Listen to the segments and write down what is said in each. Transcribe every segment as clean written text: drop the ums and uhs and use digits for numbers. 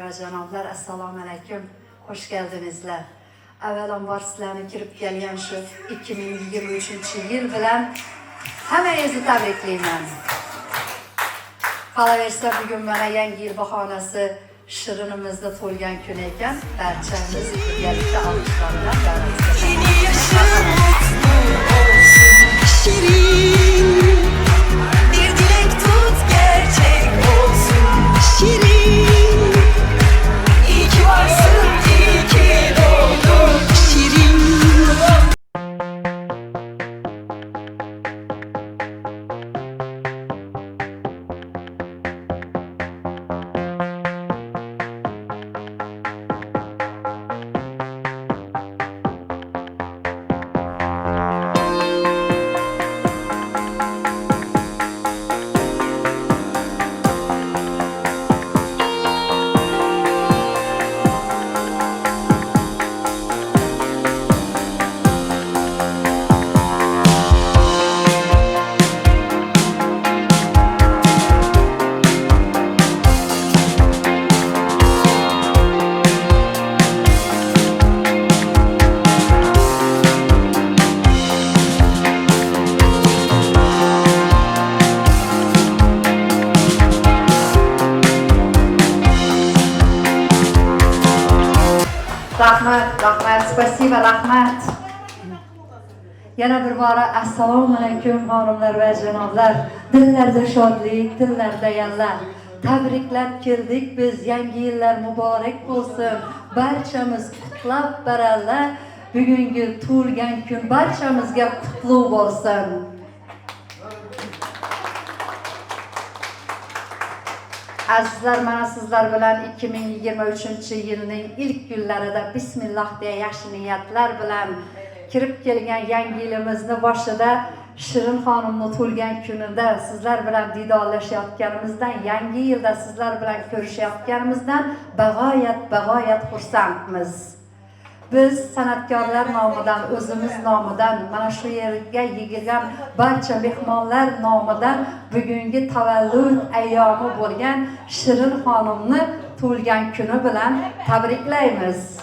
Hanımlar ve cenaplar, Esselamu Aleyküm. Hoş geldinizler. Avvalambor sizlarni kirib kelgan shu 2023 yil bilan hammangizni tabriklayman. Qolaversa bugun mana yangi yil bahonasi shirinimizni to'lgan kun ekan. Barchamiz birgalikda olqishlar bilan davramizga Yeni yaşın mutlu olsun Şirin Bir dilek tut gerçek olsun Şirin İyi ki varsın, iyi ki doğdun Şirin Rahmat, rahmat, spasiba, rahmat. Yana bir bora assalomu alaykum xonimlar va janoblar. Dillarda shodlik, dillarda yalla. Tabriklab keldik biz. Yangi yillar muborak bo'lsin. Barchamiz qutlab baralla. Bugungi tug'ilgan kun barchamizga qutlug' bo'lsin. Azizlar, mana sizlar bilan 2023 yilning ilk kunlarida bismillah deya yaxshi niyatlar bilan kirib kelgan yangi yilimizni boshida Shirin xonimni tug'ilgan kunida sizlar bilan diydorlashayotganimizdan, yangi yilda sizlar bilan ko'rishayotganimizdan bag'oyat bag'oyat xursandmiz. Biz san'atkorlar nomidan, o'zimiz nomidan, mana shu yerga yig'ilgan barcha mehmonlar nomidan bugungi tavallud ayyomi bo'lgan Shirin xonimni tug'ilgan kuni bilan tabriklaymiz.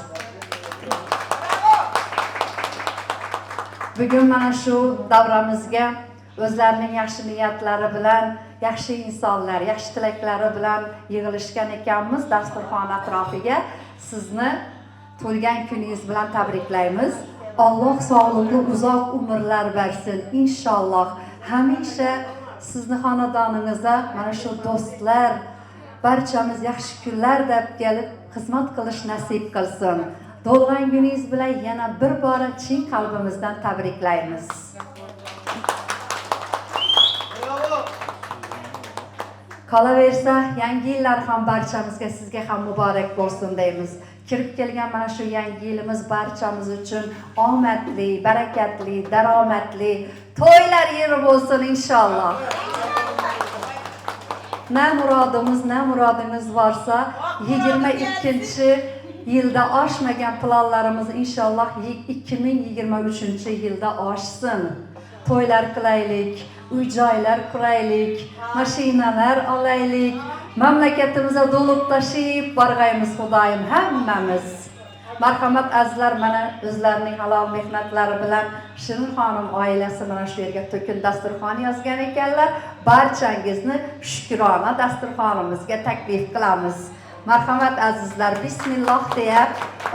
Bugun mana shu davramizga o'zlarining yaxshi niyatlari bilan, yaxshi insonlar, yaxshi tilaklari bilan yig'ilishgan ekanmiz dasturxon atrofiga. Sizni tug'ilgan kuningiz bilan tabriklaymiz. Alloh sog'liqli uzoq umrlar bersin inshaalloh. Hamisha sizni xonadoningizda mana shu do'stlar, barchamiz yaxshi kunlar deb kelib xizmat qilish nasib qilsin. Tug'ilgan kuningiz bilan yana bir bora chin qalbimizdan tabriklaymiz. Qolaversa, yangi yillar ham barchamizga, sizga ham muborak bo'lsin deymiz. Kirib kelgan mana shu yangi yilimiz barchamiz uchun omadli, barakatli, daromadli to'ylar yili bo'lsin inshaalloh. Na murodimiz, na murodingiz varsa 22 yilda oshmagan planlarimiz inshaalloh 2023 yilda oshsin. To'ylar qilaylik, uy joylar quraylik, mashinalar olaylik, mamlakatimizga to'lib toshib borg'aymiz Xudoyim hammamiz. Marhamat azizlar, mana o'zlarining halol mehnatlari bilan Shirin xonim oilasi mana shu yerga to'kin dasturxon yozgan ekanlar. Barchangizni shukrona dasturxonimizga taklif qilamiz. Marhamat azizlar, bismillah deya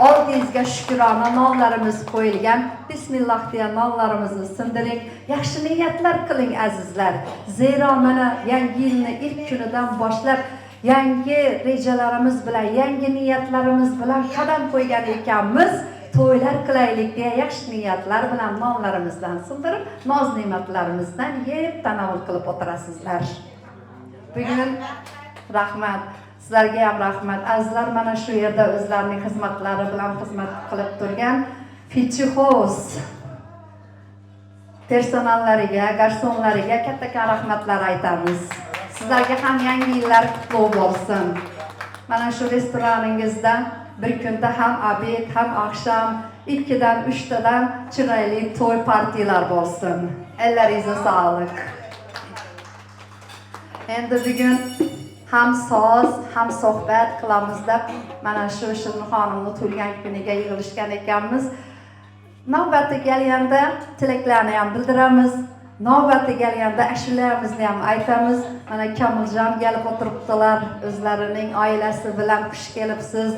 oldingizga shukrona nonlarimiz qo'yilgan. Bismillah deya nonlarimizni sindiring. Yaxshi niyatlar qiling azizlar. Zero mana yangi yilni ilk kunidan boshlab yangi rejalarimiz bilan, yangi niyatlarimiz bilan qadam qo'ygan ekanmiz. To'ylar qilaylik deya yaxshi niyatlar bilan nonlarimizdan sindirib, noz ne'matlarimizdan yeb tanovul qilib o'tirasizlar. Bugun rahmat. Sizlarga ham rahmat. Azizlar, mana shu yerda o'zlarining xizmatlari bilan xizmat qilib turgan Fichi House personallariga, garsonlariga kattakon rahmatlar aytamiz. Sizlarga ham yangi yillar qutlug' bo'lsin. Mana shu restoraningizda bir kunda ham obed, ham oqshom, ikkidan, uchtadan chiroyli to'y partiyalar bo'lsin. Elleringizga sog'lik. Endi bugun Ham soz, ham suhbat qilamiz deb mana shu Shirinxonimni tug'ilgan kuniga yig'ilishgan ekanmiz. Navbati kelganda tilaklarni ham bildiramiz. Navbati kelganda ashulalarimizni ham aytamiz. Mana Kamiljon kelib o'tiribdilar o'zlarining oilasi bilan xush kelibsiz.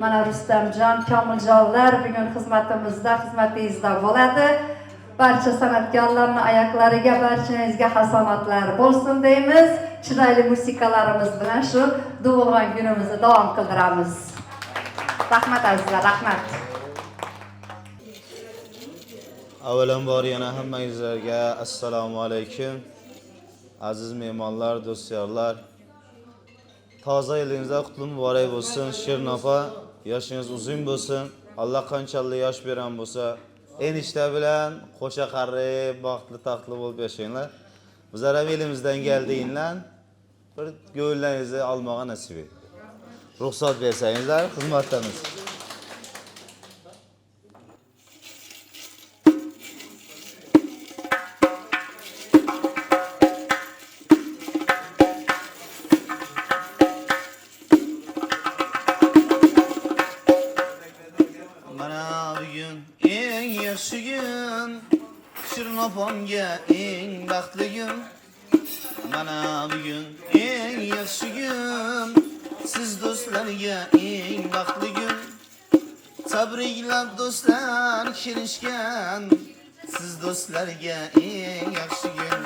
Mana Rustamjon, Komiljonlar bugun xizmatimizda, xizmatingizda bo'ladi. Barcha san'atkorlarni oyoqlariga barchangizga hasanatlar bo'lsin deymiz. Chiroyli musiqalarimiz bilan shu tug'ilgan kunimizni davom qildiramiz. Rahmat azizlar, rahmat. Avvalambor yana hammangizlarga assalomu alaykum. Aziz mehmonlar, do'st-yorlar. Toza yilingizlar qutlu muborak bo'lsin. Shirin opa, yoshingiz uzun bo'lsin. Alloh qanchalik yosh beran bo'lsa, enishte bilan qo'sha qarib, baxtli taxtli bo'lib yashanglar. Bizlar ham elimizdan geldiğinden bir ko'ngillarınızı almağa nasip etdi. Ruxsat bersangizlar xizmatdamiz. Mana bugun eng yaxshi kun, Shirin opamga eng baxtli kun. Mana bugun eng yaxshi kun, siz do'stlarga eng baxtli kun. Tabriklab do'stlar kelishgan, siz do'stlarga eng yaxshi kun.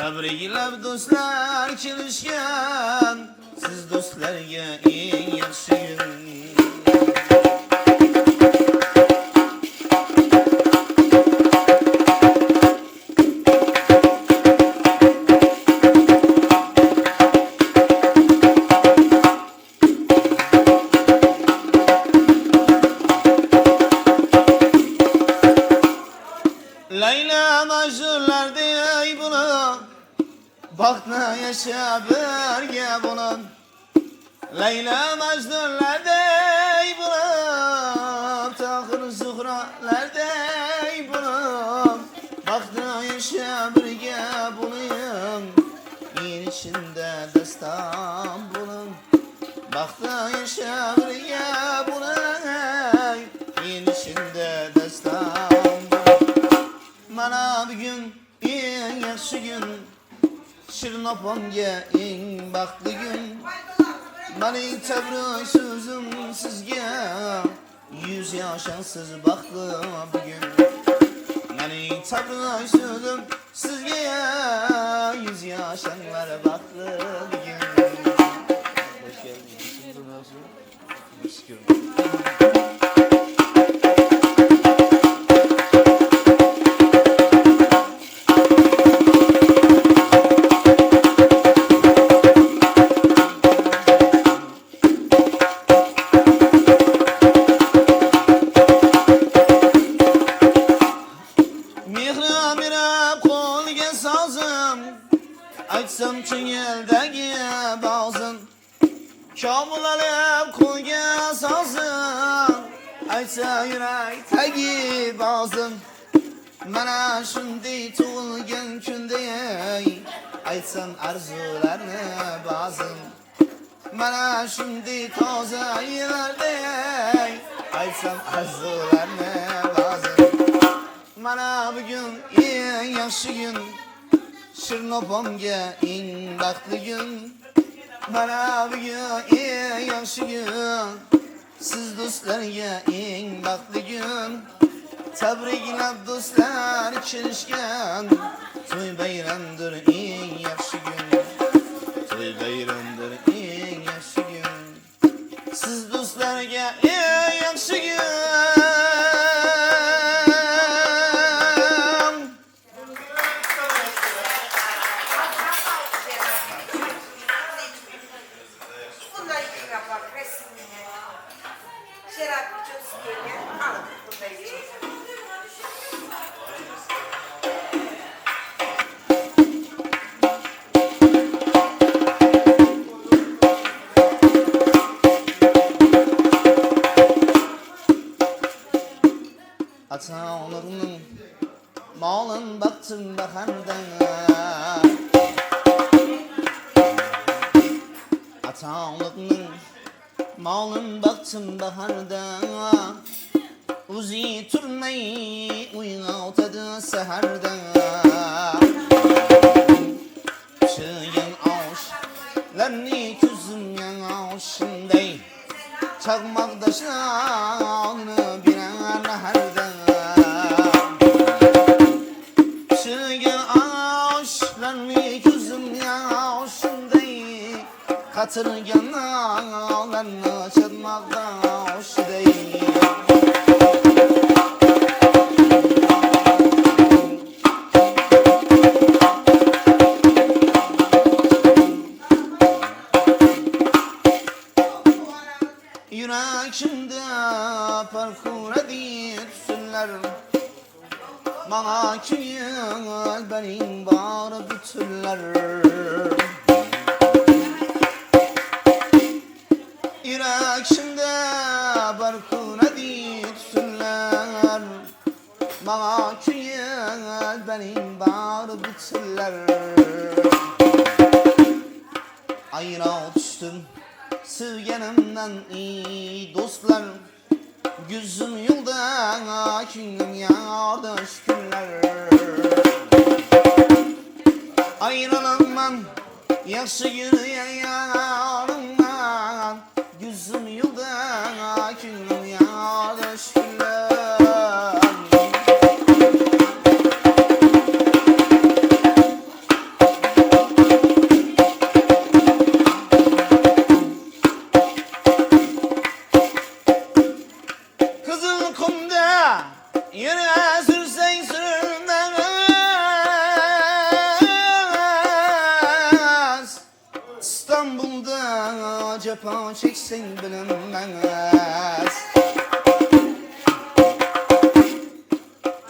Tabriklab do'stlar kelishgan, siz do'stlarga eng yaxshi kun. Leyla Mecnunlar dey bunu Baxtla yaşa birge bunun Leyla Mecnunlar dey bunu Tahir Zuhralar dey bunu Baxtla yaşa birge bunun Yer içinde destan bunun Baxtla yaşa birge bunun Yer içinde destan bunun Mana bugun eng yaxshi kun Shirin opamga eng baxtli kun Mening tebrik so'zim sizga Yuz yoshasiz baxtli bugun Mening tebrik so'zim sizga Yuz yoshanglar baxtli bugun Hoş geldiniz. Hoş gördük. Mehri berib qo'lga sozim Aytsam ko'ngildagi bozim Komil olib qo'lga sozim Aytsa yurak tagi bozim Mana shunday tug'ilgan kunda Aytsam arzularni bozim Mana shunday toza yillarda Aytsam arzularni bozim Mana bugun eng yaxshi kun Shirin opamga eng baxtli kun Mana bugun eng yaxshi kun Siz do'stlarga eng baxtli kun Tabriklab do'stlar kelishgan To'y bayramdir eng yaxshi kun To'y bayramdir eng yaxshi kun Siz do'stlarga eng yaxshi kun Bunlar iki kapak resmini. Şarap çok böyle. Al bunu da içeyim. Ata-oğlunun malın baktım bakandan. Atalyknyň malyn baksyn baharda, Uzy turmaý uýgatady säherde. Pişirgen aşlarny küzüm ýaşyndaý, Çagmakdaşlaryny birer naharda. Pişirgen aşlarny küzüm ýaşyndaý, Gatyrgan nanlaryny çyzmakdaşdaý. Ýüregimde parhurady tütünler, Maňa köýel beriň bar bütünler. Ýüregimde parhurady tütünler, Maňa köýel beriň bar bütünler. Aýra düşdüm söýgenimden eý dostlar, Gözüm ýolda, köňlüm ýarda şükürler. Aýralykman ýagşy ýörýän ýarymdan, Gözüm ýolda, köňlüm ýarda şükürler. Gyzyl kumda ýere sürseň sürülmez, Istanbulda jepa çekseň bilinmez.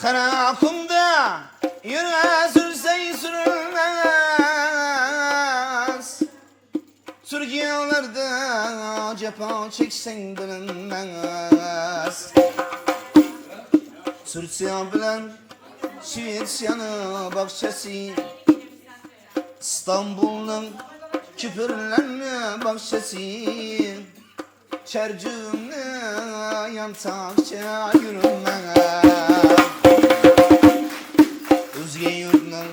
Gara kumda ýere sürseň sürülmez, Türkiýelerde jepa çekseň bilinmez. Türkiýe bilen Şwesiýanyň bagçasy, Istanbulnyň küpürlenme bagçasy, Çerjüňde ýantakça ýörünmez. Özge ýurtnyň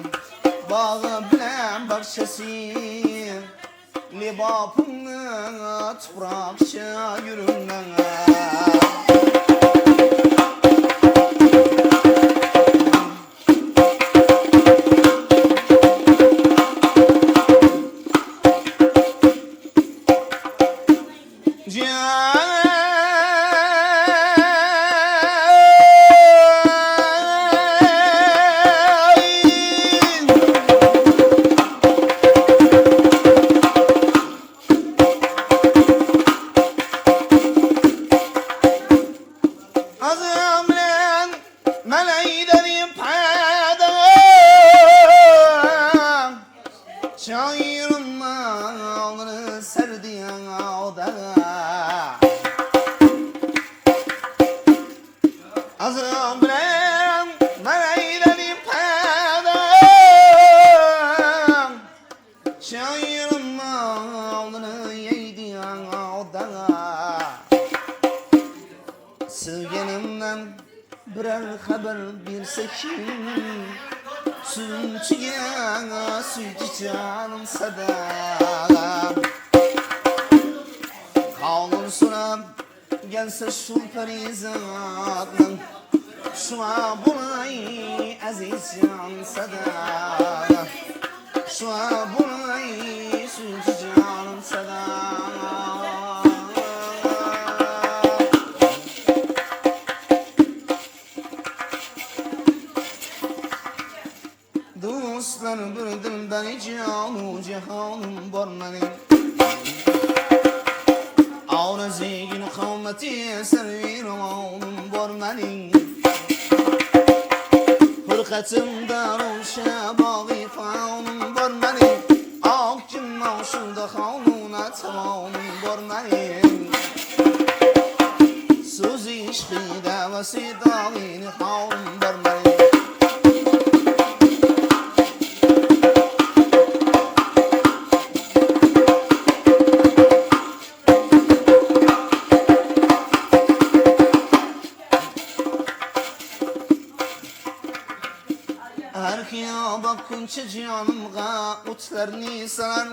bagy bilen bagçasy, Lebapyňda toprakça ýörünmez. Azam bilen meleýleri pada Şaýyrym alny serdi ýaňagda. Azam bilen meleýleri pada Şaýyrym alny ýeýdi ýaňagda. Söýgenimden birer habar berse kim, Sülçüge süýji janym sada. Halyn sorap gelse şul perizatnyň, Şuňa bolaý eziz jan sada. Şuňa bolaý süýji janym sada. Dostlar bir dilden janu jahanym bor meniň. Arzyny kawmeti serwi rowanym bor meniň. Hyrkatymda rowşa bagy fanym bor meniň. Ak jynnaşymda hanuna tawanym bor meniň. Sözi yşky dawasy dagyny halym bor meniň. Her hyýaba kunçy janymga otlarny salar.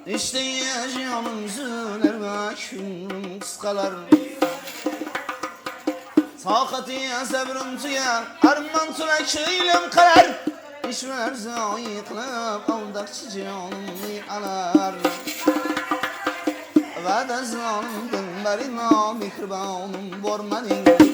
Işleýe janym züler we küňrüm gysgalar. Takaty sabrym tüýär, arman tula köýlem karar. Iş werzaýy kylyp aldakçy janymy alar. Wada zalym dilberi namihribanym bor meniň.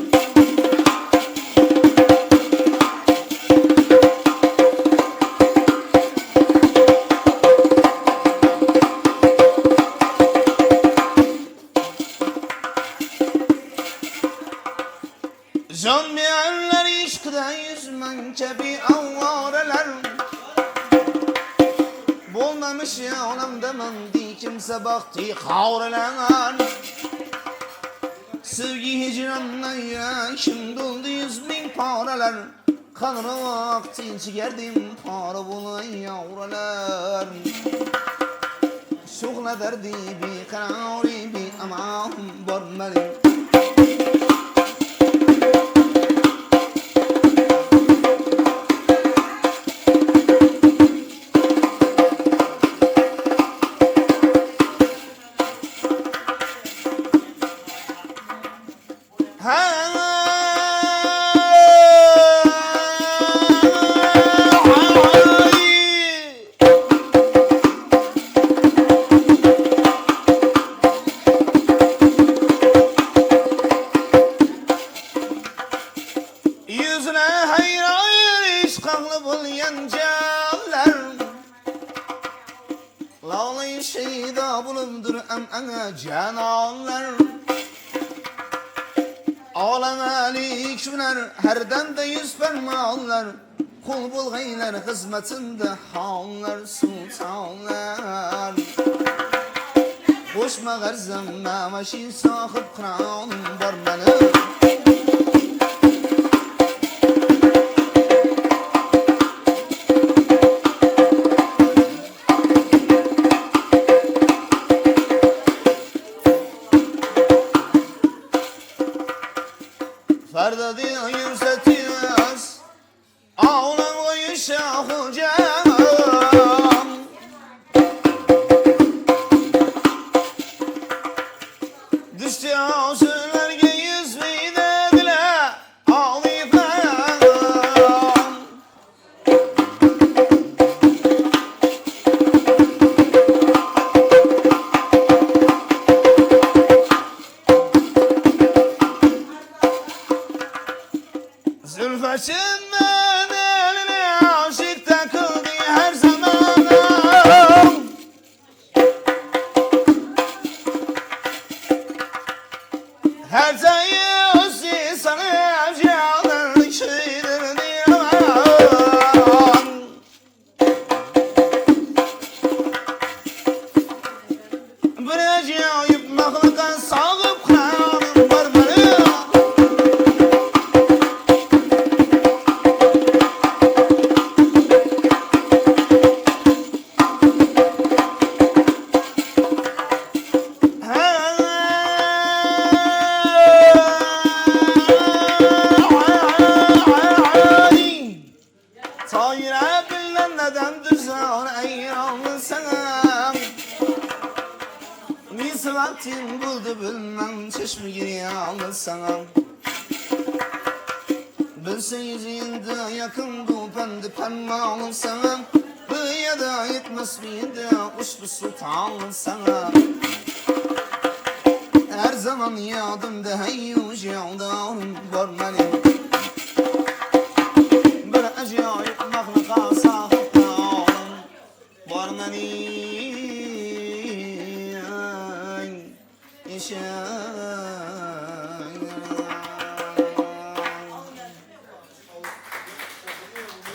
Jan berenler yşkda yüzmen kebi awwareler. Bolmamış ýanymda mandi kimse bagty hawreler. Sevgi hicrandan ýüregim doldy 100.000 paralar. Kanra wagty jigerdim para bolan ýawralar. Şugla derdi bikarary bi aman bormaly. Ýüzüne haýran yşk agly bolýan janlar. Lagly şeýda bulundyr em-aňa jananlar. Alem äli küner her demde yüz fermanlar. Kul bulgaýlar hyzmatynda hanlar sultanlar. Goşma garzam mamaşy sahyp kyranym bar meniň. Ferdadi yükseltiyoruz. Ağlan koyuşa hocam. Düştü ağzılarga yüz dediler ağlayıp. Zülfeşinden eline aşık takıldı her zaman. Her sayı sana canın şiirini aman. Bir acayip mahluka sağıp kanım var benim. Tayra bilen neden düzen eyyamı sen Nisvatin buldu bilmem çeşmi giriyanı sana Bilse yüzünde yakın bu pendi penmanı sana Bu ya da yetmez miydi uçlu sultanı sana Her zaman yadımda hey candarım var benim. Bir acayip mahluka sahip oğlum var benim.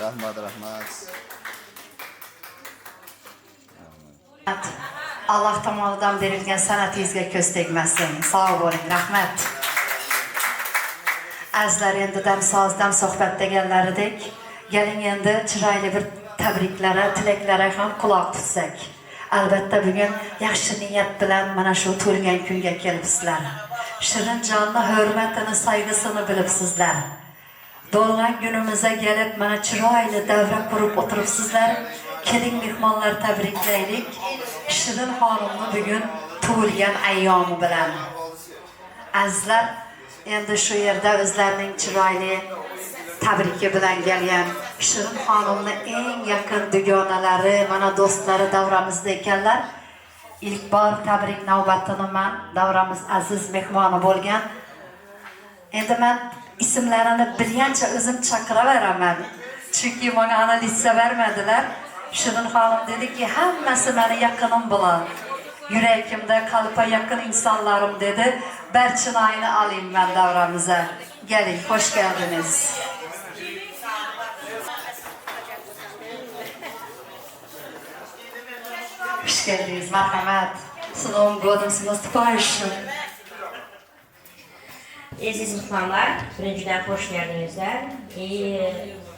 Rahmat, rahmat. Allah tomonidan berilgan san'atingizga ko'z tegmasin. Sog' bo'ling, rahmat. Azizlar, endi damsoz, dam suhbat deganlaridek, keling endi chiroyli bir tabriklara, tilaklara ham quloq tutsak. Albatta bugun yaxshi niyat bilan mana shu tug'ilgan kunga kelibsizlar. Shirin jonni hurmatini, saygisini bilibsizlar. Doglan günümize gelip mana çyraýly dawra gurup oturypsyzlar. Keliň myhmanlar tabrikleýlik Şirin hanymny bu gün tugulgan aýýamy bilen. Azizler endi şu ýerde özleriniň çyraýly tabriki bilen gelýän Şirin hanymny iň ýakyn dügonalary mana dostlary dawramyzda ekenler. Ilk bar tabrik nawbatyny man dawramyz aziz myhmany bolgan Endi men isimlerini bilýänçe özüm çakyraweremen. Çünki maňa ana lisse bermediler. Şirin hanym dedi ki, hemmesi meni ýakynym bular. Ýürekimde kalpa ýakyn insanlarym dedi. Berçinaýyny alyň men dawramyza. Geliň, hoş geldiniz. Hoş geldiniz, marhamat. S Nowym godom, s nastupaýuşim. Eziz myhmanlar, birinciden hoş geldiňizler. I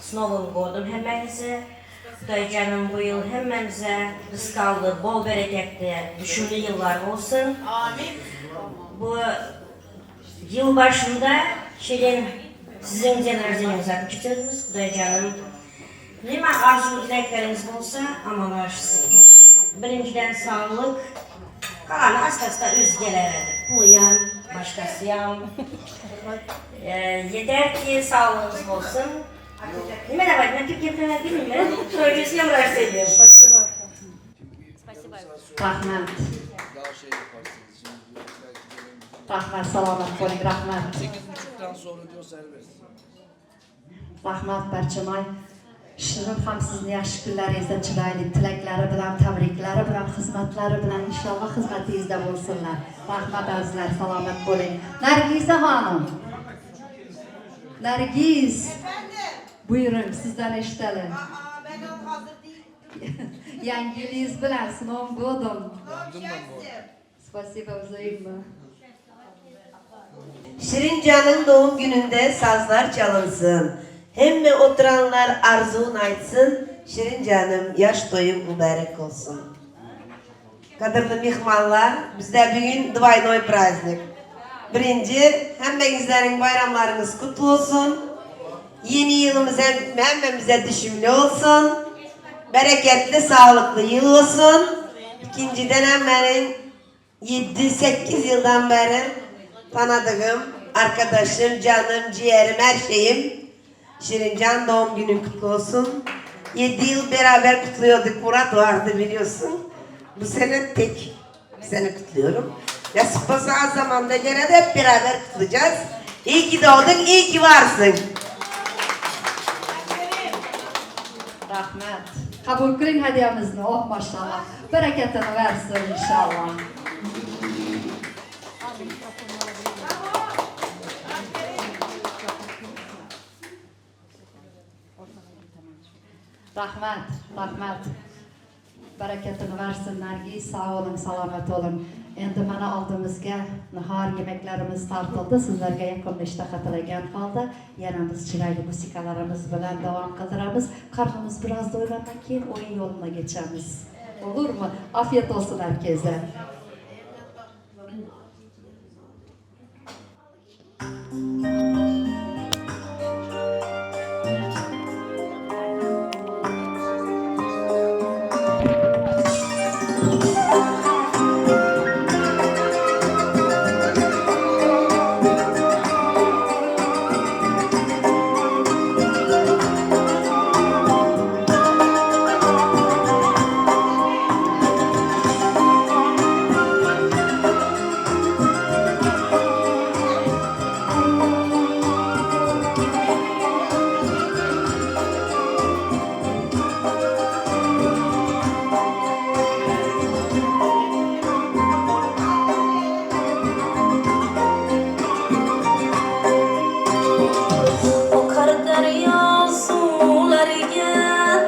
s Nowym godom hemmäňizi. Hudaýjanym bu ýyl hemmämize rysgally, bol bereketli, düşümli ýyllar bolsun. Bu ýyl başynda Şirin siziň den rojdeňizi atmyş etemiz. Hudaýjanym neme arzuw dilekleriňiz bolsa amala aşsyn. Birinciden saglyk, Galany asta-asta özi geleredi. Puluyam, başkasıyam. Yeter ki sağlığıñız bolsun. Nime dep aytayım, men türk geplemek bilmeyim. Soyuncusuyam rahatsız ediyorum. Rahmat. Rahmat, salomat bo'ling, rahmat. Rahmat Barchinoy. Shirin ham sizni yaxshi kunlaringizda chiroyli tilaklari bilan, tabriklari bilan, xizmatlari bilan inshaalloh xizmatingizda bo'lsinlar. Rahmat azizlar, salomat bo'ling. Nargiza xonim. Nargiz. Efendim. Buyurun, sizdan eshitalik. Aa, ben o hazır değil. Yangi yilingiz bilan, с Новым годом. Счастья. Спасибо взаимно. Şirincan'ın doğum gününde sazlar çalınsın. Hemme oturanlar arzuun aytsın. Şirincanım yaş toyun mübarek olsun. Kadırlı mihmanlar, bizde bugün dvaynoy praznik. Birinci, hemmenizlerin bayramlarınız kutlu olsun. Yeni yılımız hem, hemmemize düşümlü olsun. Bereketli, sağlıklı yıl olsun. İkinciden hemmenin 7-8 yıldan beri tanıdığım arkadaşım, canım, ciğerim, her şeyim. Şirincan doğum günün kutlu olsun. 7 yıl beraber kutluyorduk. Murat vardı biliyorsun. Bu sene tek seni kutluyorum. Nasip olsa az zamanda gene de hep beraber kutlayacağız. İyi ki doğdun, iyi ki varsın. Rahmat. Qabul qiling hadyamizni. Oh, mashalloh. Barakatini versin inshaalloh. Rahmat, rahmat. Barakatini versin Nargiz, sog' bo'ling, salomat bo'ling. Endi mana oldimizga nahor yemaklarimiz tortildi. Sizlarga yakunda ishtaha tilagan holda yana biz chiroyli musiqalarimiz bilan davom qildiramiz. Qornimiz biroz do'ygandan keyin o'yin yo'luna kechamiz. Olurmi? Afiyet olsun herkese. Okar derya sularga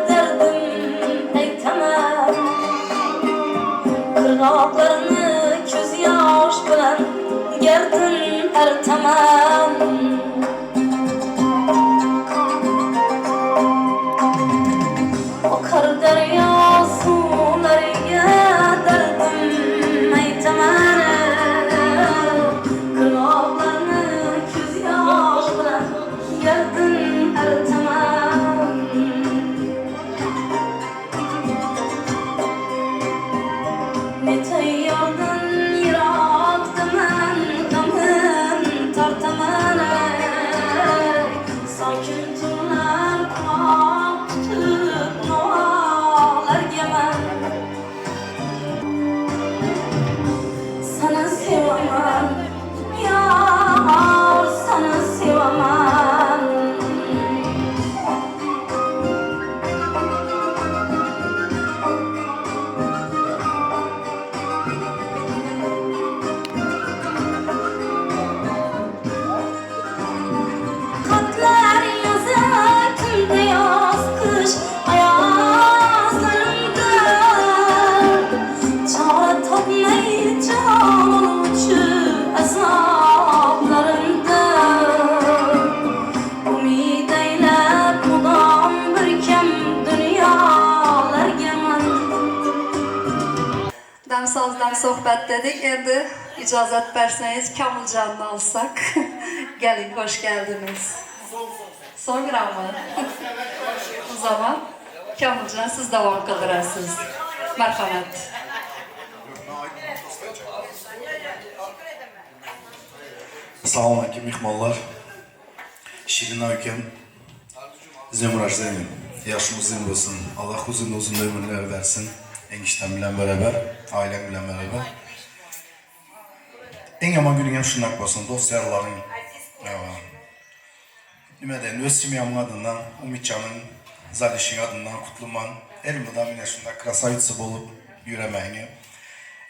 derdim aytaman Qirg'oqlarni ko'z yosh bilan gardin artaman Oqar daryo suvlariga dardim aytaman Qirg'oqlarni ko'z yosh bilan gardin. Söhbet dedik. Endi ijozat berseňiz Kamiljanny alsak. Geliň, hoş geldiňiz. Soňramy? O zaman Kamiljan siz dowam kyldyrarsyz. Marhamat. Assalamu mehmonlar. Şirin ülkem. Dnem рождения. Yaşın uzun olsun. Allah uzun uzun ömürler versin. Eniştem bilen beraber, ailem bilen beraber. En yaman günün hem şundak olsun. Dost yarların. Nime deyin, öz semyamın adından, Umitcan'ın, Zaliş'in adından kutluman. Elmudam yine şundak krasavitsi bolup yürümeğini.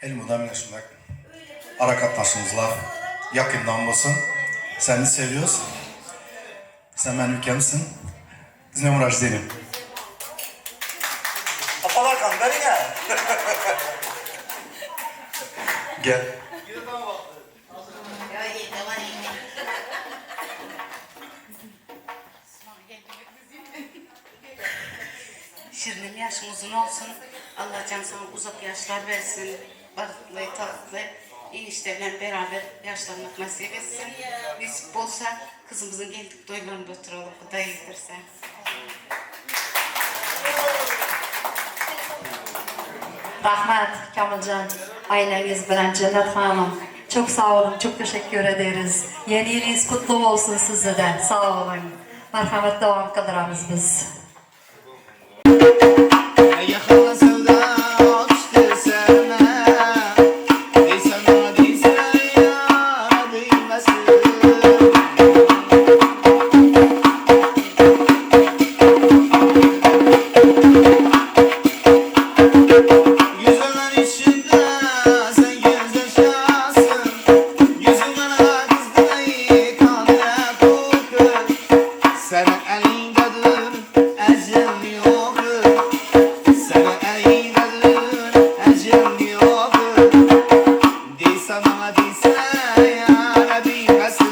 Elmudam yine şundak arakatlaşımızlar yakından olsun. Seni seviyoruz. Sen benim ülkemsin. С днем рождения. Apalarkan beri gel. Gel. Şirinim yaşın uzun olsun. Allah can sana uzak yaşlar versin. Bahtlı, tatlı, eniştemle beraber yaşlanmak nasip etsin. Nasip olsa kızımızın geldik toylarında oturalım. Huda yedirse. Rahmat Kamiljan. Ailengiz bilen Cennet Hanım. Çok sağ olun, çok teşekkür ederiz. Yeni yılınız kutlu olsun size de. Sağ olun. Marhamat devam kıldıramiz biz. Yakala sevda uçtu serme Deysen bana deysen ya değmesin. Yüzümün içinde sen güzel şahsın. Yüzümün kızdı kanına kokur. Sen elindedir ecel yoktur. Sen elindedir ecel yoktur. Deysen bana deysen ya değmesin.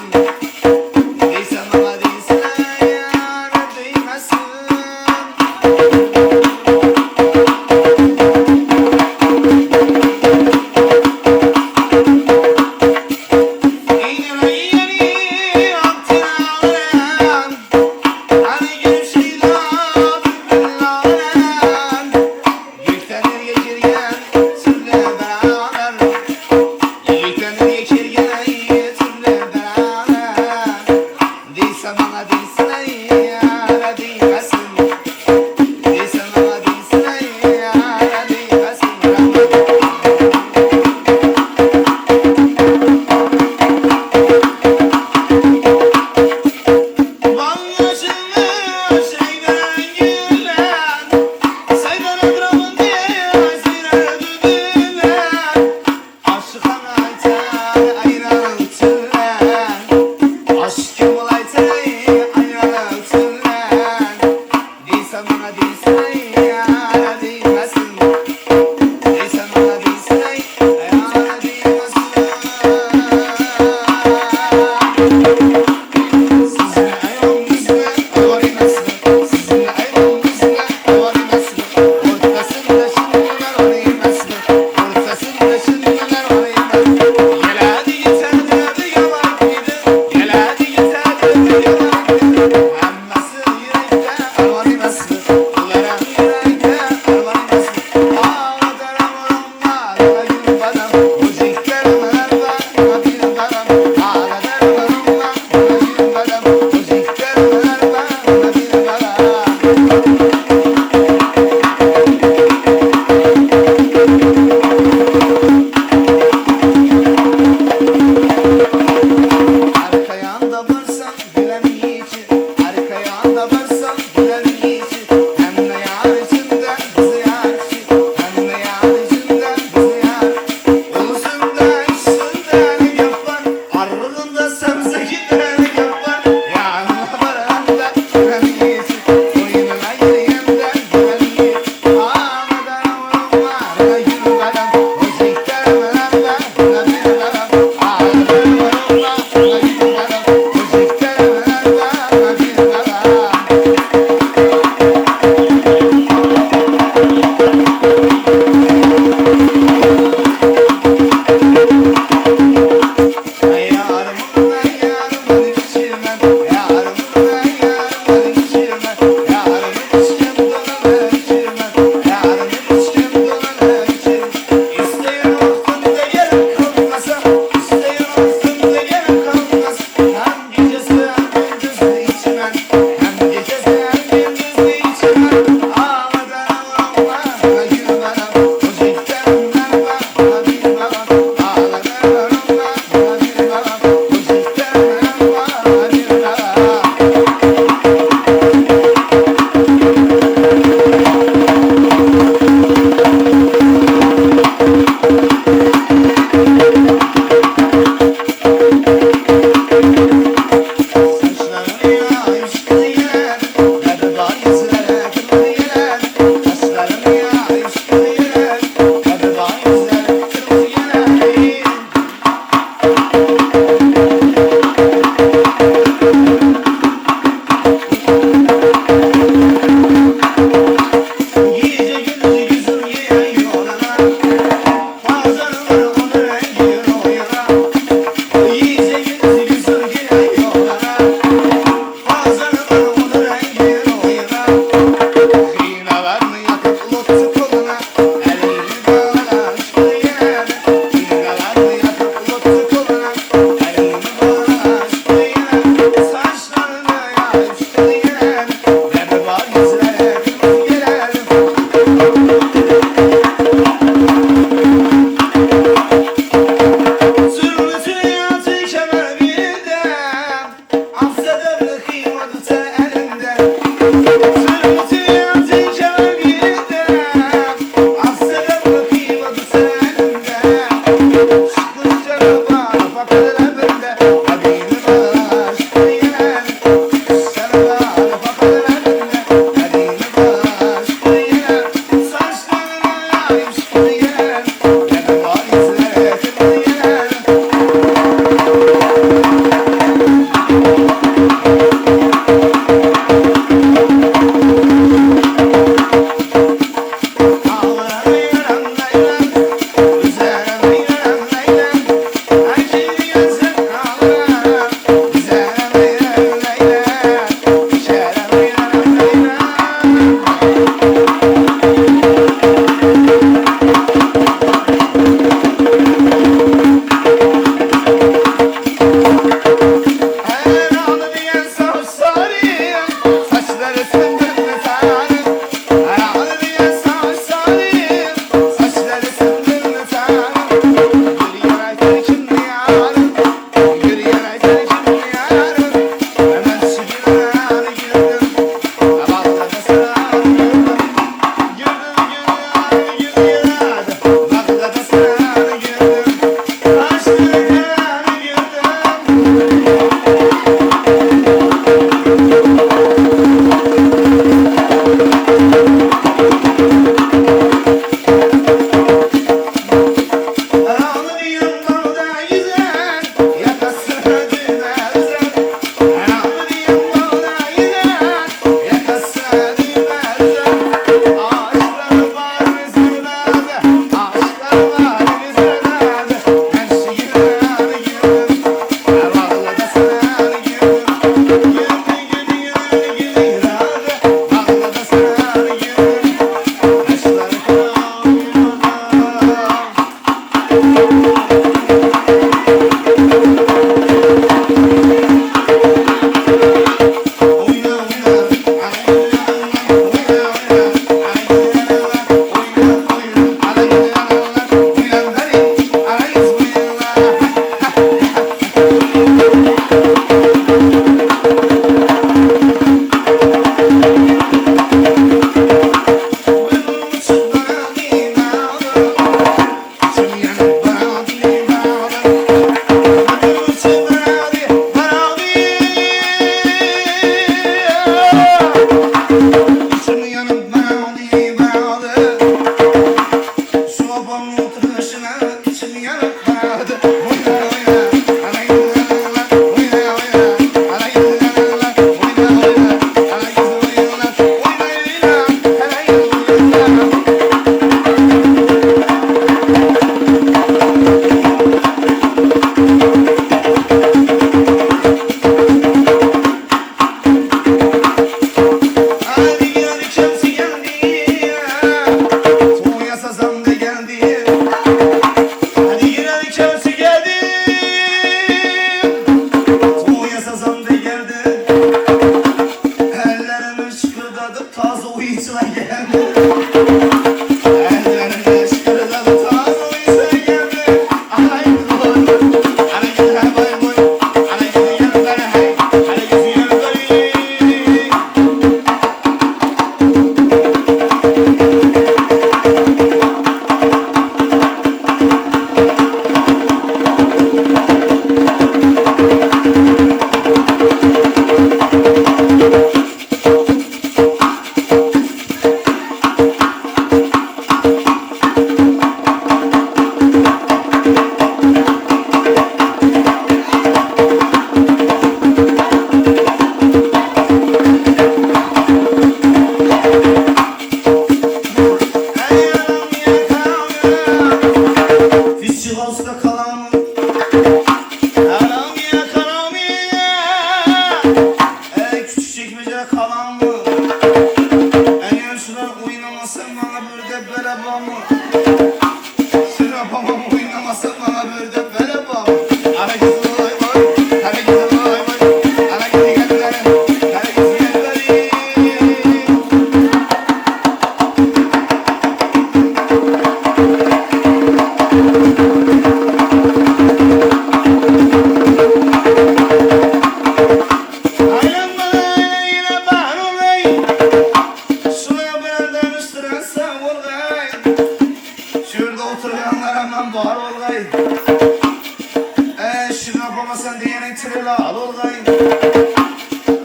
lal bolgaý.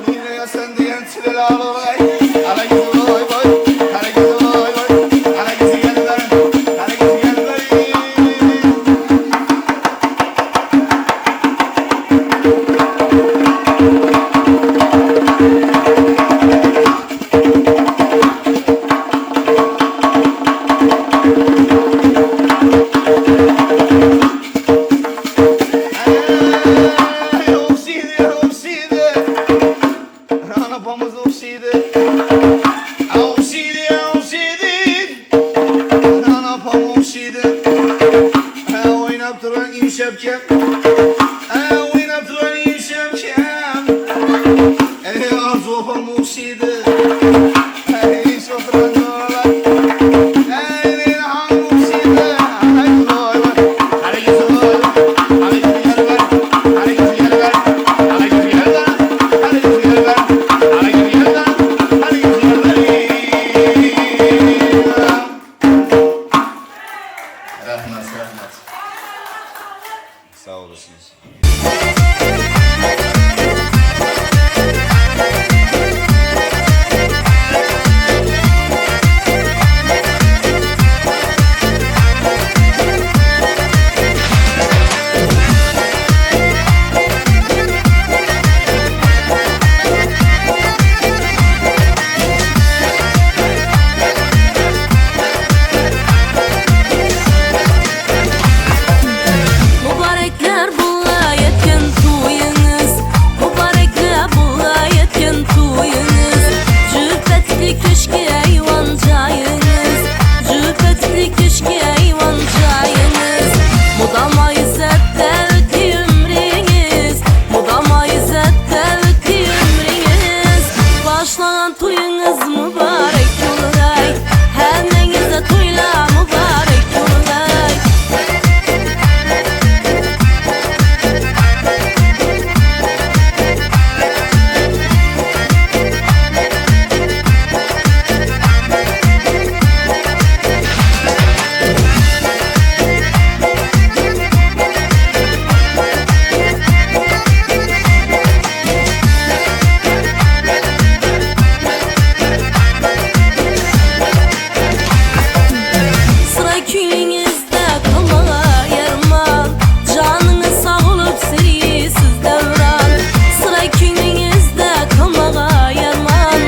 Nireye sen diýen çile lal bolgaý. Ala gizi boý boý, ala gizi boý boý, ala gizi geller, ala gizi geller. Ogşydy, ogşydy. Anapamyz ogşydy. Ogşydy, ogşydy. Anapam ogşydy. Oýnap duran imşepkem. Oýnap duran imşepkem. Arzu opam ogşydy. Iş oturan dolar. Rahmat, rahmat. Sag olasyn. Mübarekler buğa yetken toyuňyz, Mübarekler buğa yetken toyuňyz, Jüpetli köşke eyvan jaýyňyz, Jüpetli köşke eyvan jaýyňyz, Mudama izzette ötdi ömrüňiz, Mudama izzette ötdi ömrüňiz, Başlagan toýuňyz mübarek bolgaý, Hemmäňize toýla mübarek bolgaý. Sıra küyüňizde kalmaga ýarman, Janyňyz sag bolup sürýsiz döwran. Sıra küýüňizde kalmaga ýarman,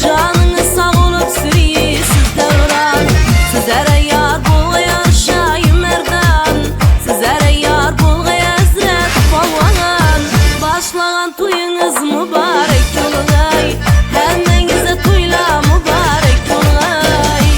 Janyňyz sag bolup sürýsiz döwran. Sizlere ýar bolgaý Şaýy Merdan, Sizlere ýar bolgaý Hezret Palwan. Başlagan toýuňyz mübarek bolgaý, Hemmäňize toýla mübarek bolgaý.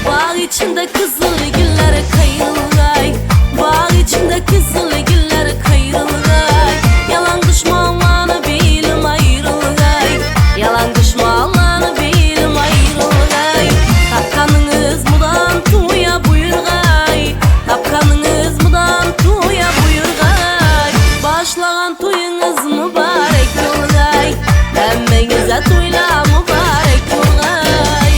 Bağ içinde kızıl güller kayılgay, Bağ içinde kızıl güller kayılgay, Yalan düşmanlarını bilim ayrılgay, Yalan düşmanlarını bilim ayrılgay, Tapkanyňyz mudan tuya buyurgay, Tapkanyňyz mudan tuya buyurgay, Başlagan toýuňyz mübarek bolgay, Hemmäňize toýla mübarek bolgay.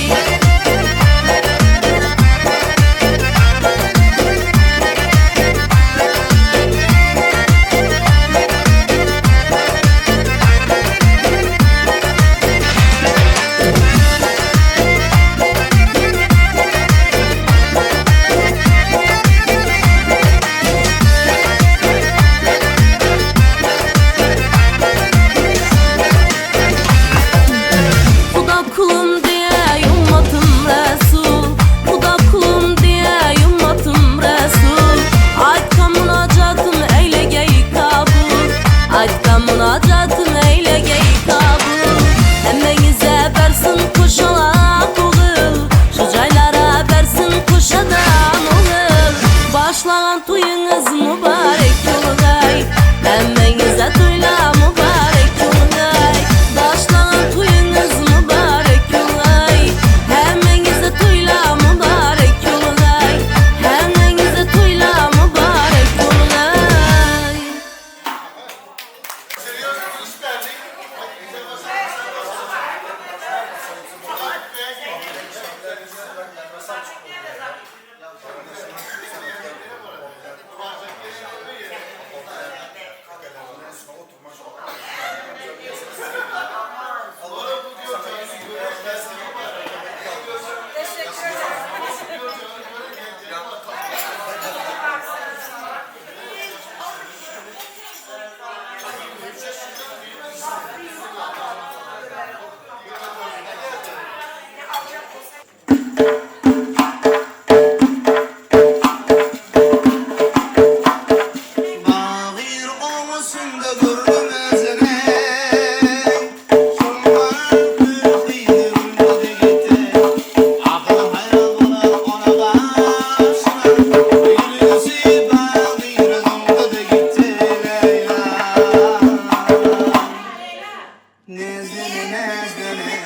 Nezlene nezlene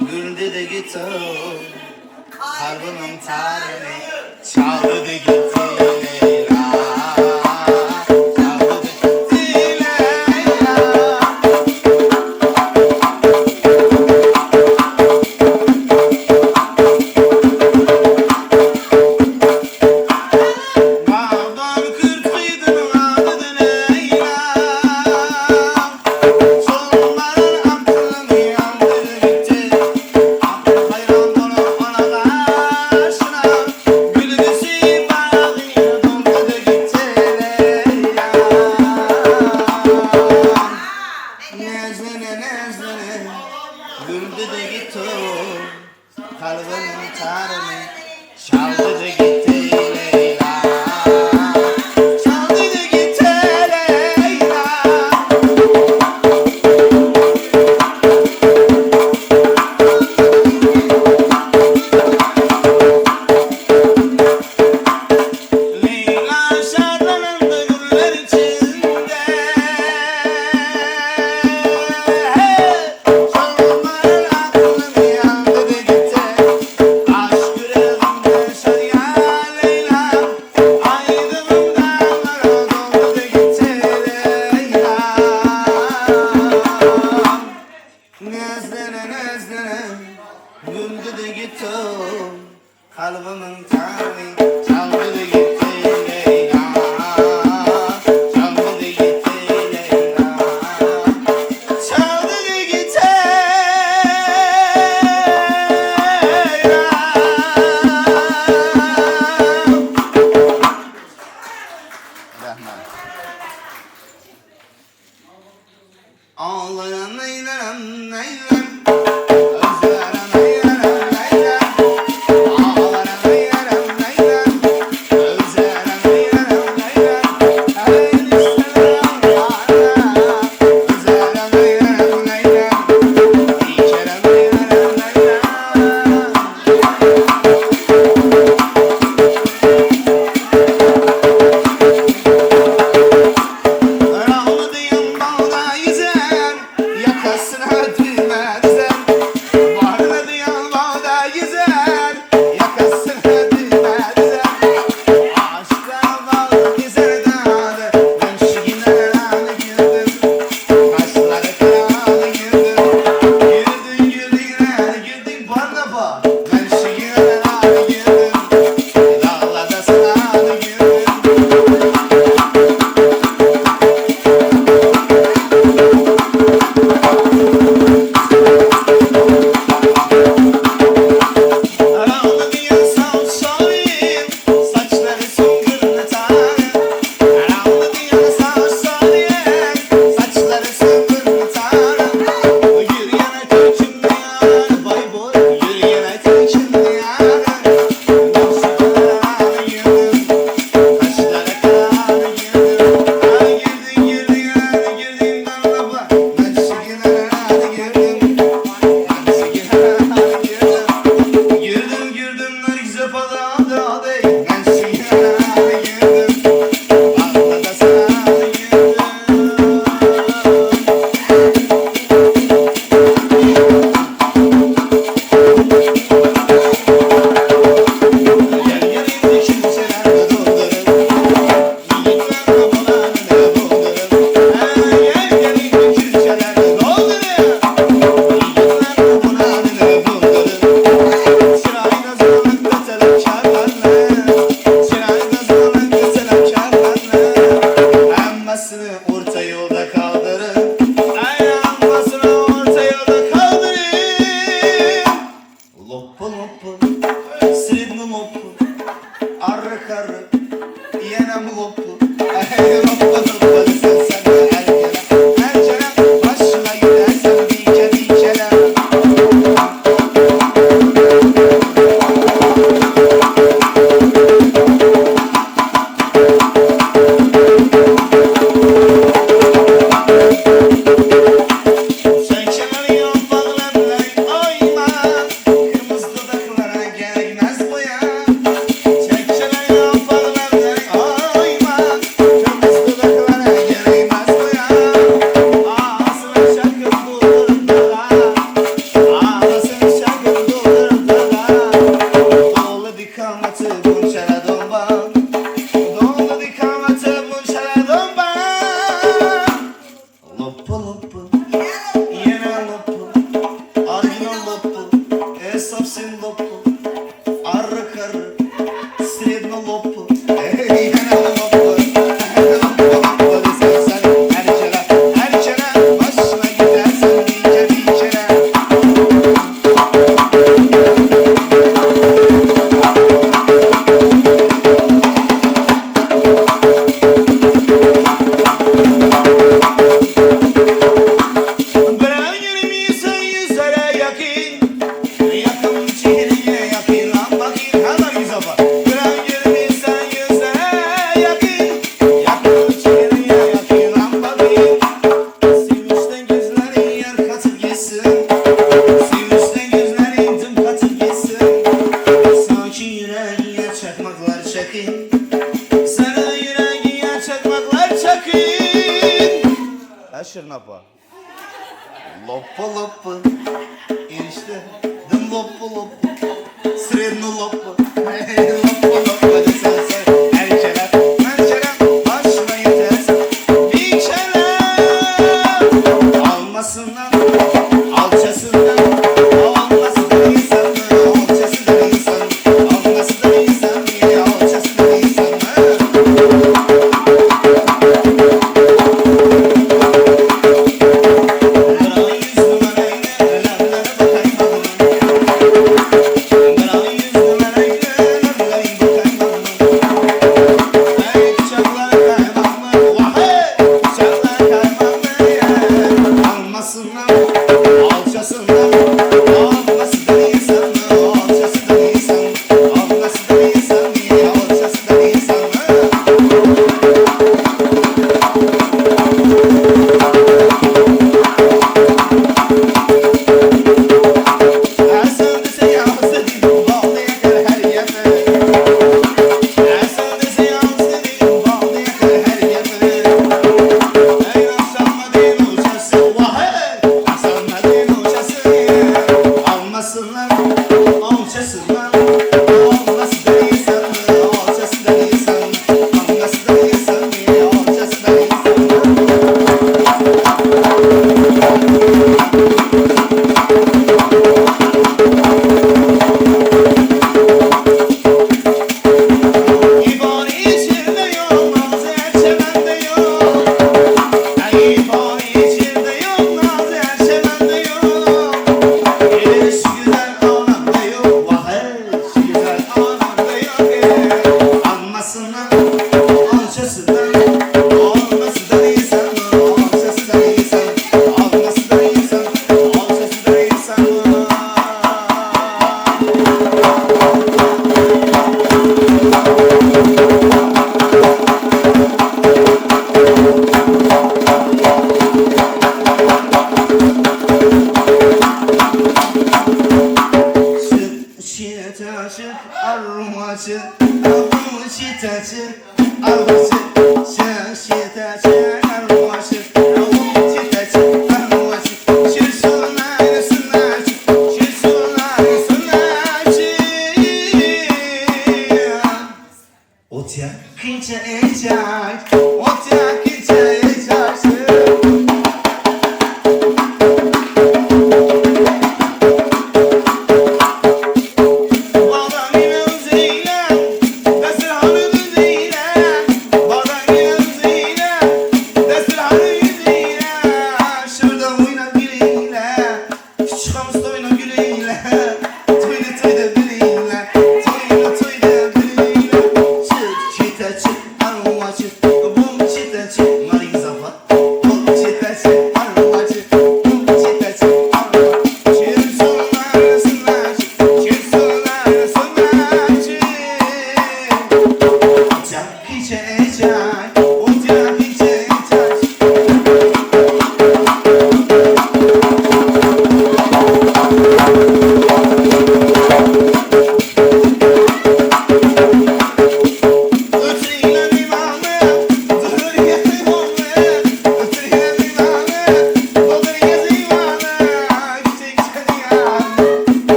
Güldü de gitti Kalbimin tarını Çaldı da gitti Leyla Çaldı da gitti Leyla. Bağdan kırkıydın adı Leyla. Sonların aklını yandı gitti. Aklı hayran dolu ona karşına. Gülgüsü bağıyla dondu da gitti Leyla. Nezlene nezlene güldü de gitti. Kalbimin tarını çaldı da gitti Leyla. Çaldı da gitti Leyla. Leyla şadlanandı güller içinde. Sorunların aklını yandı da gitti. Aşk yüreğimde şad ya Leyla. Aydınım dağlara doldu da gitti Leyla. Nezlene nezlene güldü de gitti. Kalbimin tani çaldı da gitti Leyla. Çaldı da gitti Leyla. Çaldı da gitti Leyla. Rahman. Ağlayan neylerem neylem. Özlerem neylerem neylem. Ağlayan neylerem neylem. Özlerem neylerem neylem. El isterim bana. Özlerem neylerem neylem. İçerem neylerem neylem. Ağladığım bağda yüzen, yakasına düğme dizen. Varladığım bağda yüzen, yakasına düğme dizen. Aşklar bağlı güzel dağdı, ben şiginlere girdim. Kaşları karalı girdim. Güldün güldün güldün barnaba, ben şiginlere girdim. Dağlarda sana girdim. Hoppa loppa Enişte dım loppa loppa Sredno loppa Hey loppa loppa desen sen Erkeler merkeler başına yetersen Bir kere Almasından alçasından Almasından insan alçasından insan Almasından insan alçasından insan Alçasından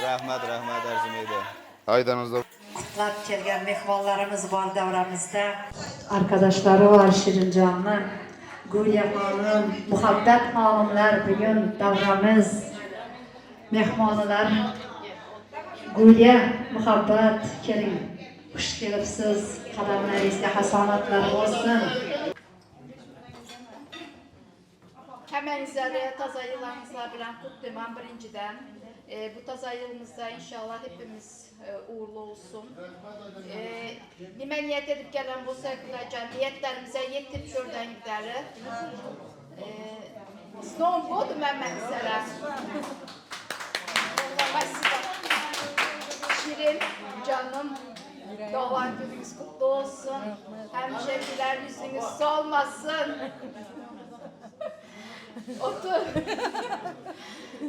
Rahmat, rahmat arzimaydi. Aýdanyňyzda. Qutlab kelgan mehmonlarimiz bor davramizda. Arkadaşlari bor Shirinjonni. Gulya xonim, Muhabbat xonimlar bugun davramiz mehmonlar. Gulya, Muhabbat keling. Xush kelibsiz. Qadamlaringizga hasonatlar bo'lsin. Hemenize taza yıllarınızla bilen kutluyorum birinciden. E, bu taza yılımızda inşallah hepimiz e, uğurlu olsun. E, nime niyet edip gelen bu sevgilerce niyetlerimize yetip şuradan gideri. E, Snow buldum ben mesela. Şirin canım doğan gününüz kutlu olsun. Hemşe güler yüzünüz solmasın. Otur.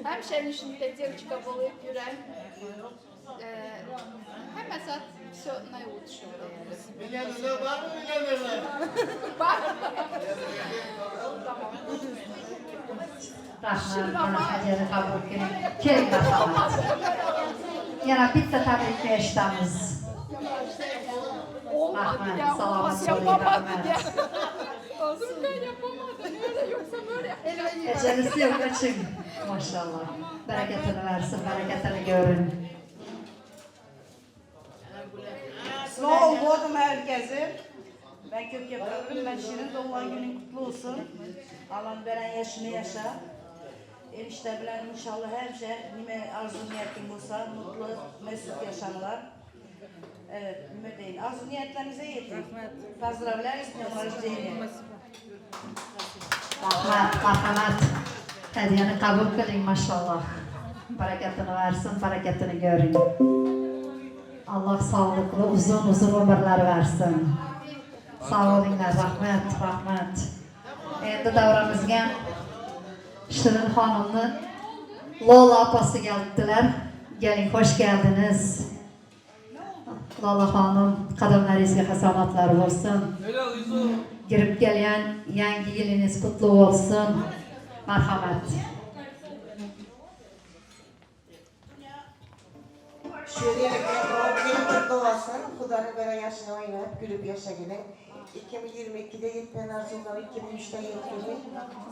Hem şimdi девочка болып yürən hem əsas все наилучшего. Milyonerler var mı milyonerler? Var. Rahmat, mana hadiyani qabul qiling. Keling marhamat. Yana bitta tabrikni eshitamiz. Olmadı Rahmat, ya, sağ olmaz, olun, yapamadı rahmat. ya. Ben yapamadım, öyle yoksa böyle yapacağım. Ecelisi yo'q oching. Maşallah. Barakatini versin, barakatini görün. Snow God'um herkese. Ben kök yapıyorum. Ben Şirin doğan günün kutlu olsun. Allah'ın veren yaşını yaşa. Enişte bilen inşallah her şey nime arzu niyetin olsa mutlu, mesut yaşarlar. Evet, nime değil. Arzu niyetlerinize yetin. Поздравляю с днем рождения. Rahmat, marhamat. Hadiyani qabul qiling, mashalloh. Barakatini versin, barakatini ko'ring. Alloh sog'liqli uzun uzun umrlar versin. Sog' bo'linglar, rahmat, rahmat. Endi davramizga Shirin xonimni Lola opasi keldilar. Keling, xush keldiniz. Lola xonim, qadamlaringizga hasonatlar bo'lsin. Girib kelgan yangi yilingiz qutlu bo'lsin. Marhamat. Şöyle doğum günün kutlu olsun. Xudanın veren yaşını oynayıp gülüp yaşa gelin. 2022'de yetmeyen arzuları 2003'te yetmedi.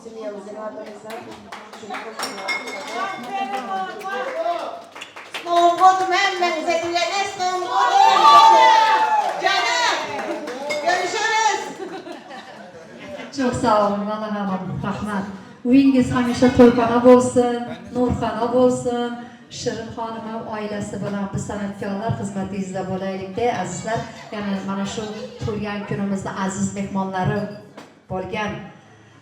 Semyamızın adımızdan Snow God'um hemmenize dilene Snow God'um. Canım. Görüşürüz. Çok sağ olun Lola hanım, rahmat. Uyingiz hamisha to'yxona bo'lsin, nurxona bo'lsin. Shirin xonim ham oilasi bilan biz san'atkorlar xizmatingizda bo'laylikda azizlar. Yana mana shu tug'ilgan kunimizni aziz mehmonlari bo'lgan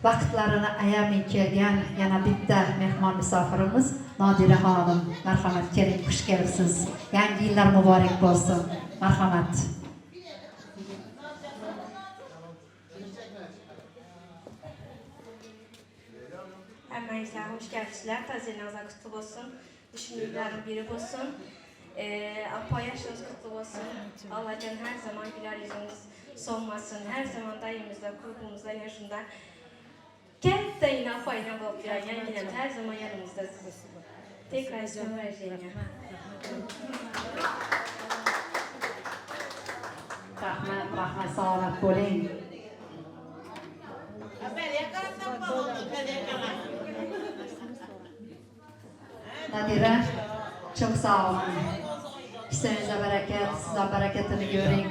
vaqtlarini ayamay kelgan yana bitta mehmon musofirimiz Nodira xonim. Marhamat, keling, xush kelibsiz. Yangi yillar muborak bo'lsin. Marhamat. Hemenize hoş geldiniz. Taziyelerinize kutlu olsun. Düşündüklerin biri olsun. Ee, Apa yaşınız kutlu olsun. Allah'can her zaman güler yüzünüz solmasın. Her zaman dayımızda, kurbumuzda, yaşında. Kent de yine apayla bulup yani yine her zaman yanımızdasınız. Tekrar ismini vereceğim. Rahmat, rahmat, salomat bo'ling. Nadira, çok sağ olun. Ishingizda barakat, siz ham barakatini ko'ring.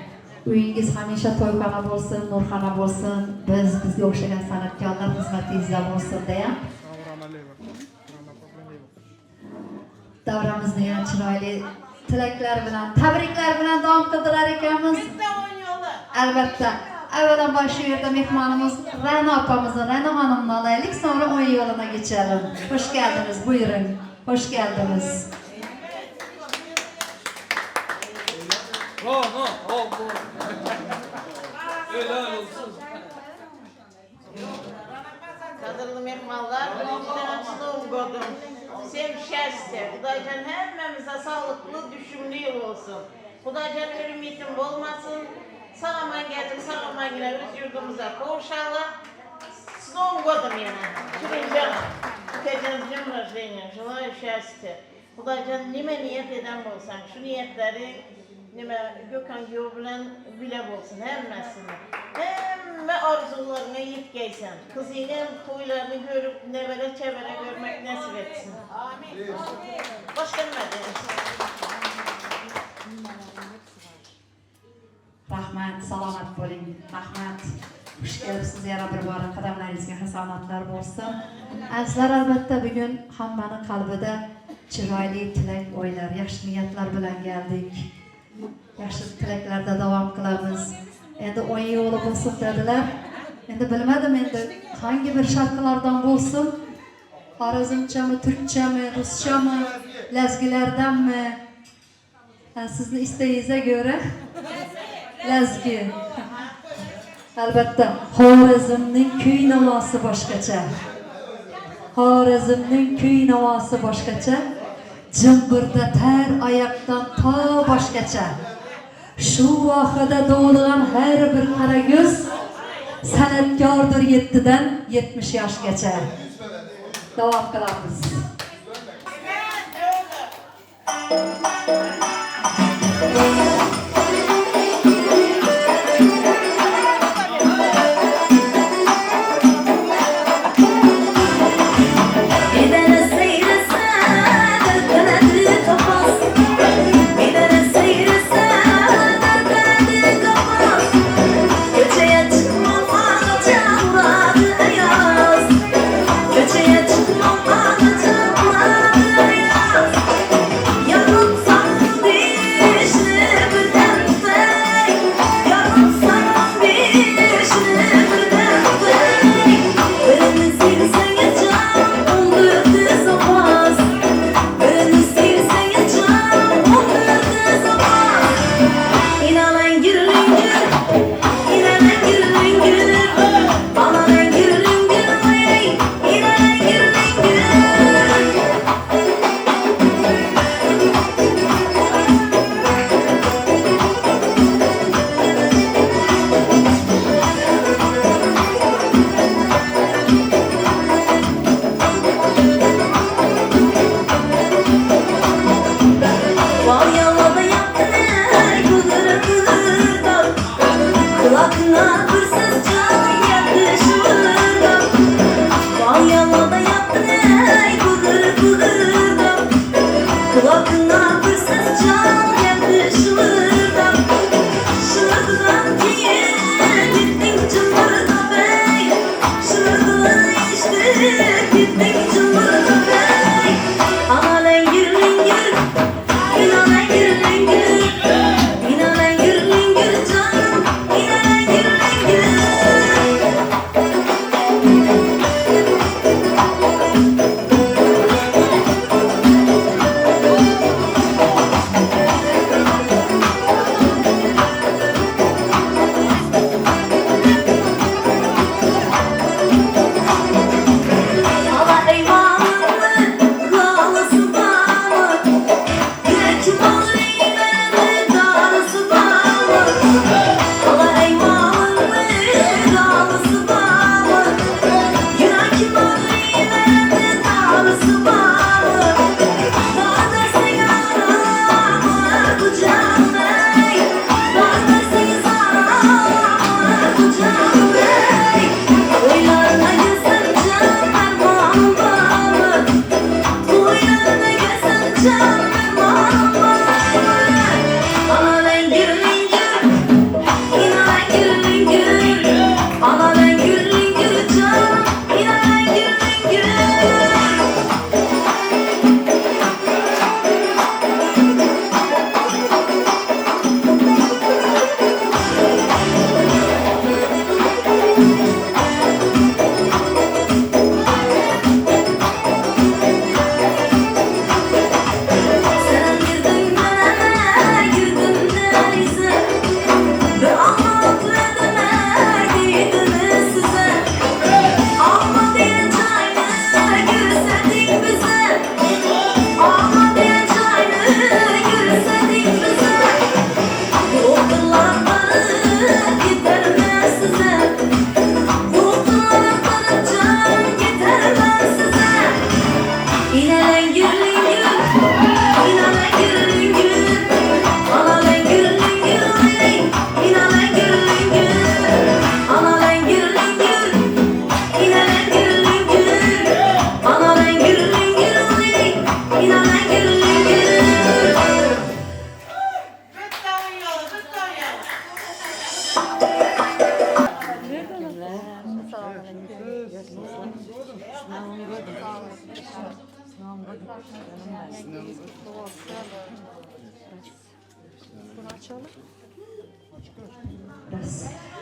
Uyingiz hamisha to'yxona bo'lsin, nurxona bo'lsin. Biz bizga o'xshagan san'atkorlar xizmatingizda bo'lsin deya. Davramizni yana chiroyli tilaklar bilan, tabriklar bilan davom qildirar ekanmiz. Albatta. Avvalambor shu yerda mehmonimiz Ra'no opamizni, Ra'no xonimni olaylik, so'ngra o'yin yo'lina keçelim. Xush keldiniz, buyurun. Xush keldiniz. Kadırlı mehmanlar, birinciden Snow God'um. Sem şəstə, Xudacan həmməmizə sağlıqlı, düşümlü yıl olsun. Xudacan ölüm yetim olmasın. Sağ aman gəldik, sağ aman yenə öz yurdumuza qovuşalım. С Новым годом, Яна! Ширинджан! Днем рождения! Желаю счастья! Hudaýjan nime niýet eden bolsaň şu niýetleri nime Gökhan giýew bilen bile bolsun hemmesini. Hemme arzuwlaryňa ýetgeýsen. Kyzyňam toýlaryny görüp nebere çebere görmek nesip etsin. Başga nime diýerin. Rahmat, salomat bo'ling. Rahmat. Xush kelibsiz yana bir bora qadamlaringizga hasanatlar bo'lsin. Azizlar, albatta bugun hammani qalbida chiroyli tilak, o'ylar, yaxshi niyatlar bilan keldik. Yaxshi tilaklarda davom qilamiz. Endi o'yin yo'li bo'lsin dedilar. Endi bilmadim endi hangi bir sharqlardan bo'lsin. Xorazmchami, turkchami, ruschami, lazgilardanmi? Ha, sizni istagingizga ko'ra lazgi. Albatta, Xorazmning kuy navosi boshqacha. Xorazmning kuy navosi boshqacha. Jimburda tar oyoqdan to boshqacha. Shu vohada tug'ilgan har bir qara ko'z san'atkordir 7dan 70 yoshgacha. Davom qilamiz. Gidene seyrese dertledi kafas. Gidene seyrese dertledi kafas. Köçeye çıkmam ağaca ayaz. Köçeye çıkmam ağaca ayaz. Yarım sarım dişli bir tentek. Yarım sarım dişli bir tentek. Birini silsen can 14 zapas. Birini silsen can 14 zapas. İnanan gürlüngür, inanan gürlüngür. Alanan gürlüngür, ey, inanan gürlüngür. Vay yalada yaptın ey bıdır bıdır. Kulakına bir ses can geldi şuradan. Vay yalada yaptın ey bıdır bıdır. Kulakına bir ses can geldi şuradan. Şuradan keyin gittin cımbırda bey. Şuradan işte gittin cımbırda bey. Ana lengir lengir, ina lengir lengir. İna lengir lengir canım, ina lengir lengir.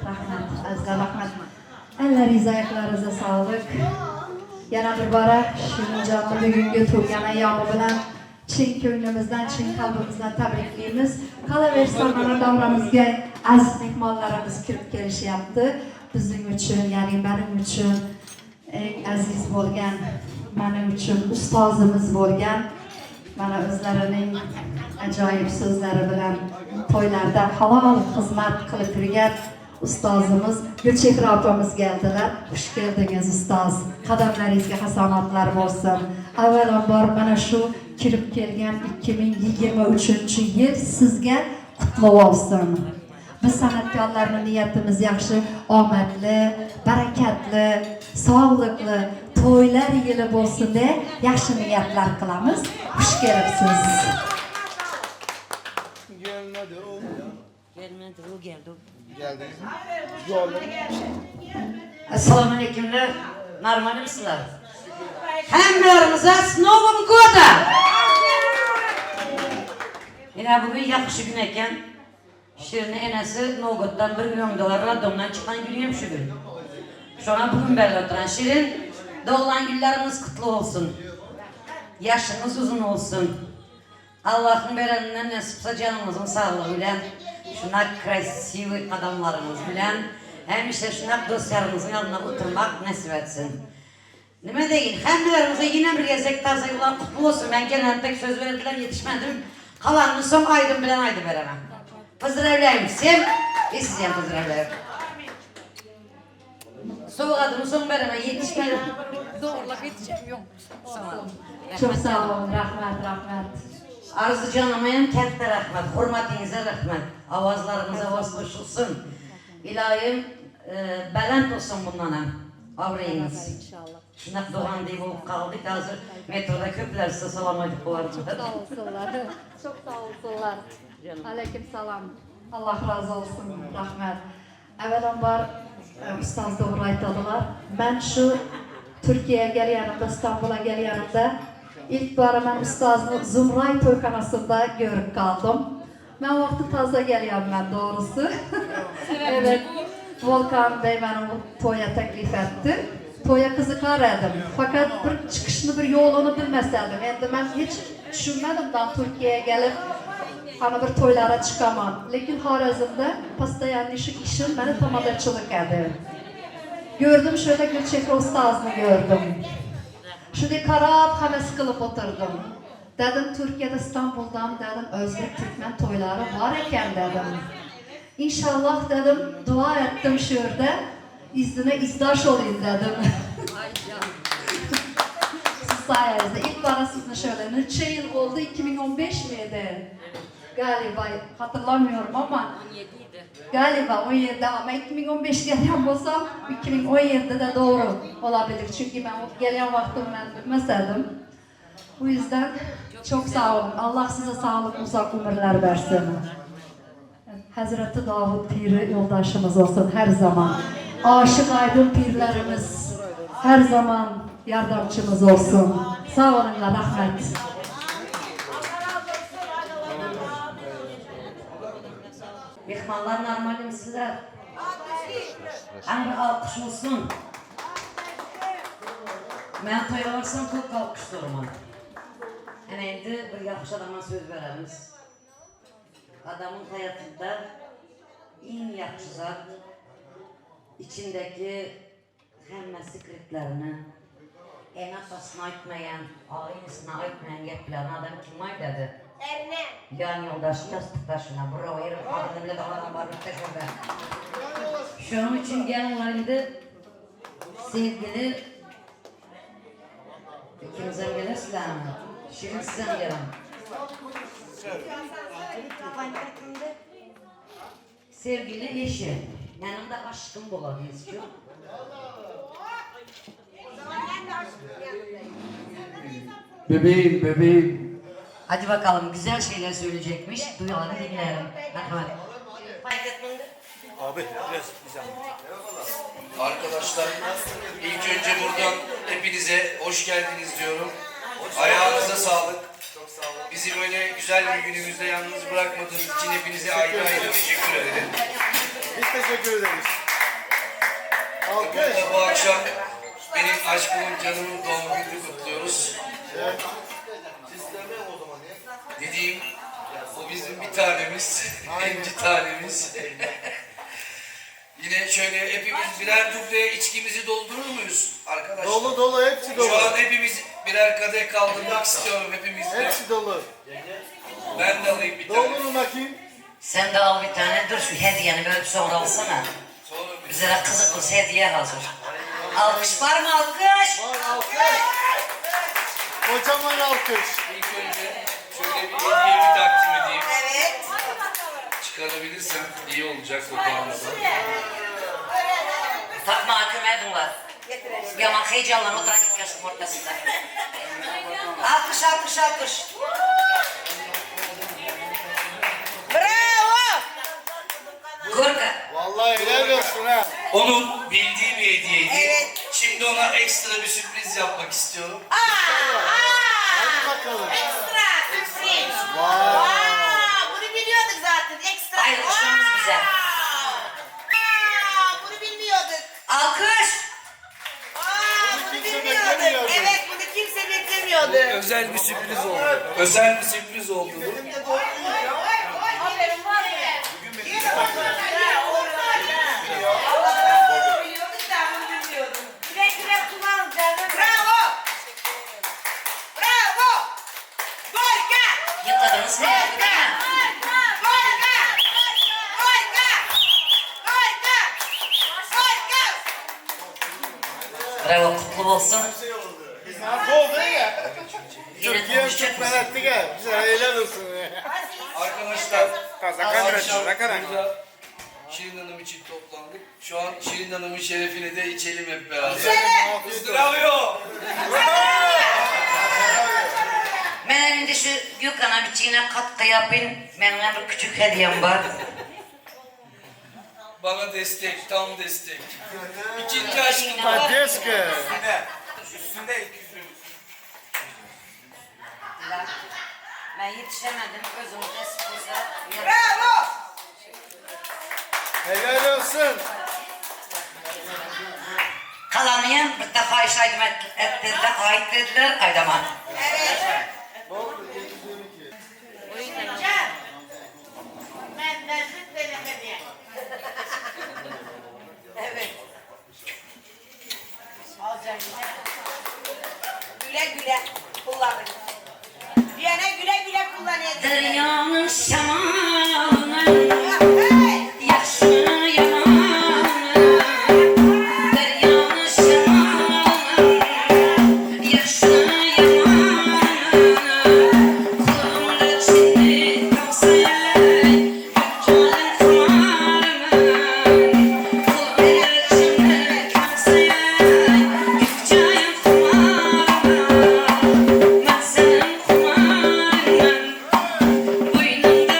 Rahmat, azizlar, rahmat. Ellerinize, ayaklarınıza sağlık. Yana bir bora Shirinjonni bugungi tug'ilgan ayyomi bilan chin ko'nglimizdan, chin qalbimizdan tabriklaymiz. Qolaversa, mana davramizga aziz mehmonlarimiz kirib kelishyapti. Bizning uchun, ya'ni mening uchun eng aziz bo'lgan, mening uchun ustozimiz bo'lgan mana o'zlarining ajoyib so'zlari bilan to'ylarda halol xizmat qilib yurgan ustozimiz Gulchehra opamiz keldilar. Xush keldingiz ustoz. Qadamlaringizga hasanotlar bo'lsin. Avvalambor mana shu kirib kelgan 2023 yil sizga qutlug' bo'lsin. Biz san'atkorlarning niyatimiz yaxshi, omadli, barakatli, sog'liqli to'ylar yili bo'lsin deb yaxshi niyatlar qilamiz. Xush kelibsiz. Gelmedi o. Gelmedi o geldi. Geldiniz mi? Yo'lları. Assalomu alaykumlar. Нормально misizlar? Hammalarimize с Новым годом! Yine bugün yaxshi gün ekan. Şirin'i enesi Novgorod'dan 1 milyon dolar роддом dan chiqqan günü hem şu gün. Şona bugün belli oturan Şirin, doğulan günlerimiz kutlu olsun. Yaşınız uzun olsun. Allah'ın vereninden nasipse canımızın sağlığı bilen, şuna красивый adamlarımız bilen, hem işte şuna dostlarımızın yanına oturmak nasip etsin. Nime deyin, hemmelerimize yine bir gezek taze yıllar kutlu olsun. Ben gene tek söz verdiler yetişmedim. Kalanını son aydın bilen aydı veremem. Поздравляем всем и всем поздравляю. Soğuk adımı son veremem yetişmedim. Doğrulak yetişem yok. Çok sağ olun, rahmat, rahmat. Arzu canıma hem kentte rahmet, hürmetinize rahmet. Avazlarımıza avaz koşulsun. İlahim e, belent olsun bundan hem. Avrayınız. İnşallah. Şundak doğan diye bulup kaldık. Hazır metroda köpler size salam aytıp bu arada. Çok sağ olsunlar. Çok sağ olsunlar. Aleyküm salam. Allah razı olsun. Rahmet. Avvalambor e, ustoz to'g'ri aytadilar. Men shu Turkiyaga kelganimda, İstanbul'a kelganimda ilk bora men ustozni Zumray to'yxonasida ko'rib qoldim. Men vaqti toza kelganman doğrusu. evet. Volkan Bey beni to'ya taklif etdi. To'ya qiziqar edim. Fakat bir chiqishni bir yo'lini bilmasaydim. Endi men hech tushunmadim dan Turkiyaga kelib hani bir to'ylara chiqaman. Lekin Xorazmda постоянно shu ishim meni tomodachilik edi. Gördüm şöyle Gülçehre ustozni gördüm. Shunday qarab havas qilib o'tirdim. Dedim Türkiye'de İstanbul'dan dedim Özbek Türkmen to'ylari bor ekan dedim. İnşallah dedim dua ettim şurada iznine izdaş olayım dedim. Siz sayenizde ilk bana sizni şöyle neçe yıl oldu 2015 miydi? Galiba hatırlamıyorum ama Galiba 17 ama 2015 gelgen bolsam 2017'de de doğru olabilir. Çünkü ben o gelen vaktim ben bilmeseydim. Bu yüzden çok sağ olun. Allah size sağlık, uzak ömürler versin. Hazreti Davud Piri yoldaşımız olsun her zaman. Aşık Aydın pirlerimiz her zaman yardımcımız olsun. Sağ olun, rahmet. Mehmanlar normal misizler? Hem bir alkış olsun. Ben toya varsam çok alkış durmam. Yani endi bir yaxşı adama söz veremiz. Adamın hayatında en yaxşı zat içindeki hemme sekretlerini en atasına aytmayan, ailesine aytmayan geplerini adam kim aytadı? Erine. Yan yoldaşı yastıktaşına, bravo, yerim kadını bile adam var bir şurada. Şunun için gelinler indi sevgili ikimizden gelirsizler mi? Şirin sizden gelin. Sevgili eşi, yanımda aşkım bulan istiyor. Bebeğim, bebeğim. Hadi bakalım güzel şeyler söyleyecekmiş. Duyalım dinleyelim. Merhaba. Abi biraz bir zahmet. Arkadaşlar ilk önce buradan hepinize hoş geldiniz diyorum. Ayağınıza sağlık. Bizi böyle güzel bir günümüzde yalnız bırakmadığınız için hepinize ayrı ayrı teşekkür ederim. Biz teşekkür ederiz. Alkış. Burada bu akşam benim aşkımın canımın doğum gününü kutluyoruz. Evet. Dediğim o bizim bir tanemiz, inci tanemiz. Yine şöyle hepimiz birer duble içkimizi doldurur muyuz arkadaşlar? Dolu dolu hepsi dolu. Şu an hepimiz birer kadeh kaldırmak istiyorum hepimizle. Hepsi dolu. Ben de alayım bir tane. Doldurun bakayım. Sen de al bir tane dur şu hediyeni böyle sonra alsana. Bize de kızıklı hediye hazır. Alkış var mı alkış? Var alkış. Kocaman alkış. İlk önce şöyle bir hediyemi takdim edeyim. Evet. Çıkarabilirsem iyi olacak koparmadan. Takma kömeğim var. Yaman heyecanla oturan ilk yaşım ortasında. Alkış alkış alkış. Bravo. Gorka. Vallahi helal olsun ha. Onun bildiği bir hediyeydi. Evet. Şimdi ona ekstra bir sürpriz yapmak istiyorum. Hadi bakalım. Ekstra sürpriz. Vay. Vay, bunu biliyorduk zaten. Ekstra. Ayrılışlarımız güzel. Aa, bunu bilmiyorduk. Alkış. Aa, Bunu bunu kimse bilmiyorduk. beklemiyordu. Evet bunu kimse beklemiyordu. Özel bir sürpriz oldu. Özel bir sürpriz oldu bu. Benim de doğum günüm ya. Haberim var mı? Biliyorduk da bunu bilmiyordum. Güle güle kullan canım. Bravo. Bravo. Gorka. Yıkadınız mı? Gorka. Gorka. Gorka. Gorka. Gorka. Bravo kutlu olsun. Oldu ya. Yine Türkiye konuşacak çok mısın? meraklı gel. Bize helal olsun. Arkadaşlar, akşam burada Şirin Hanım için toplandık. Şu an Şirin Hanım'ın şerefine de içelim hep beraber. Bravo! Ben şimdi şu Gökhan'a bir çiğne katkı yapayım. Benim bir küçük hediyem var. Bana destek, tam destek. İkinci aşkım. Padeska. Ben yetişemedim. Özüm de sıkılsa. Bravo. Helal olsun. Kalanıyım bir defa işaydım et, et dediler, ait dediler, aydaman. Evet. Can. Ben ben lütfen hediye. Evet. Al canım. Güle güle kullanın. Diyene güle güle kullanın. Deryanın şamanı, Hey. yaşlı yamanı. Deryanın şamanı, yaşlı yamanı. Kulağımda çinli kamsay, dükkanın kumarı. Kulağımda çinli kamsay, dükkanın kumarı. Ben senin kumarın. Boynumda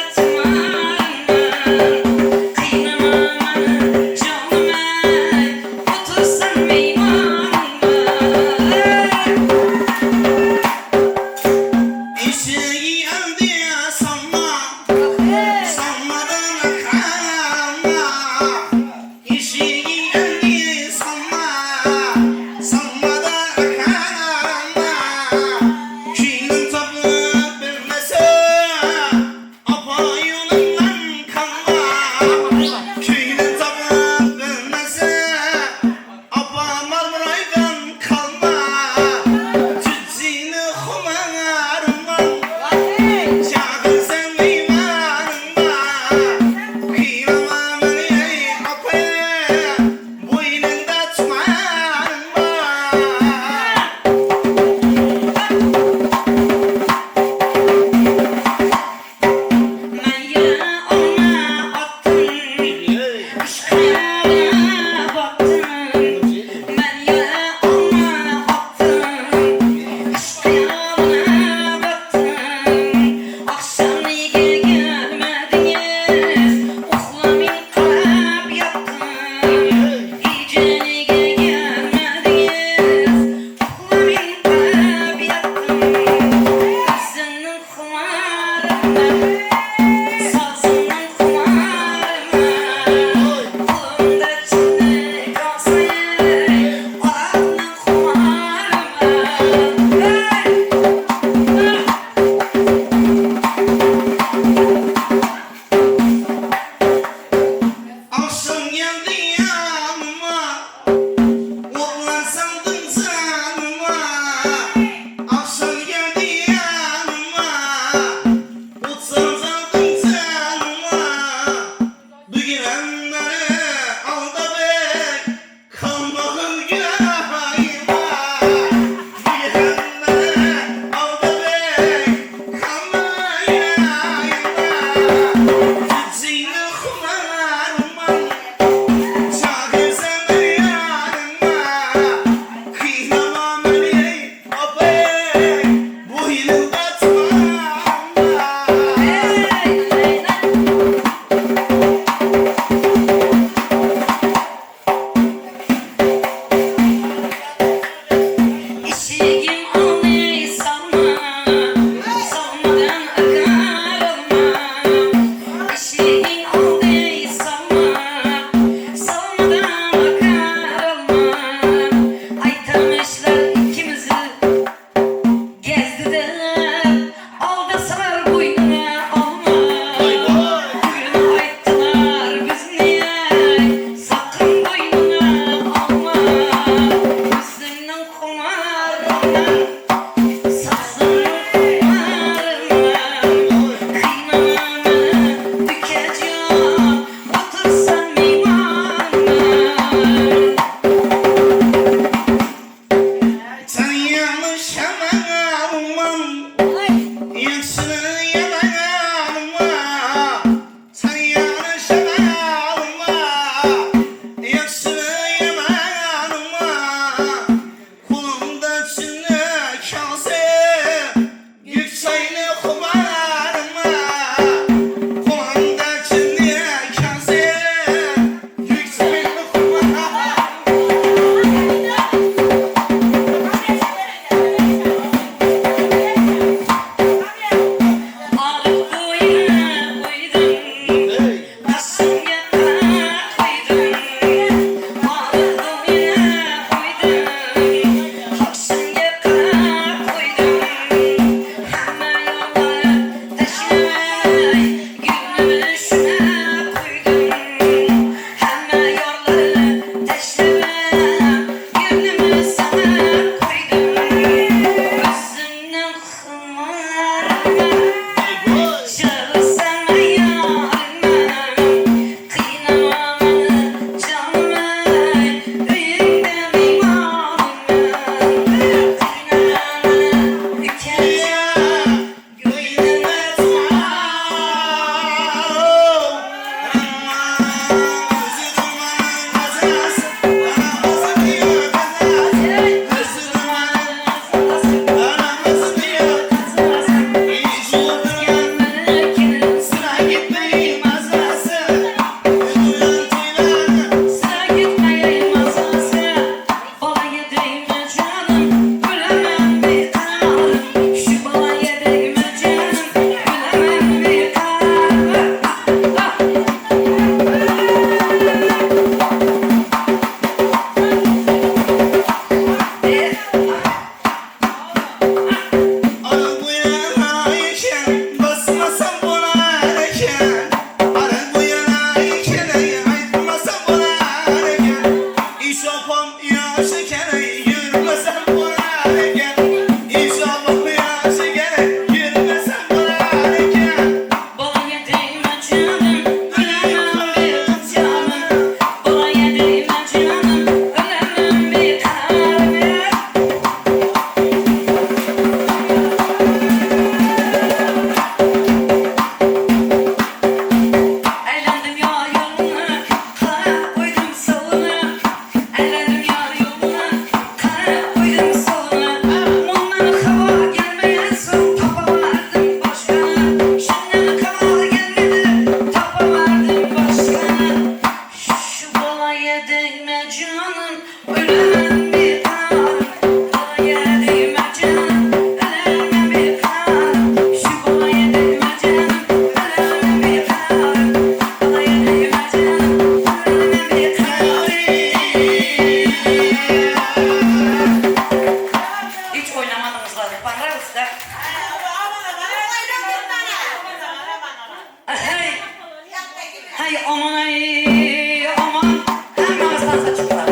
Häý aman aý aman hemmäňiz tansa çyksaň.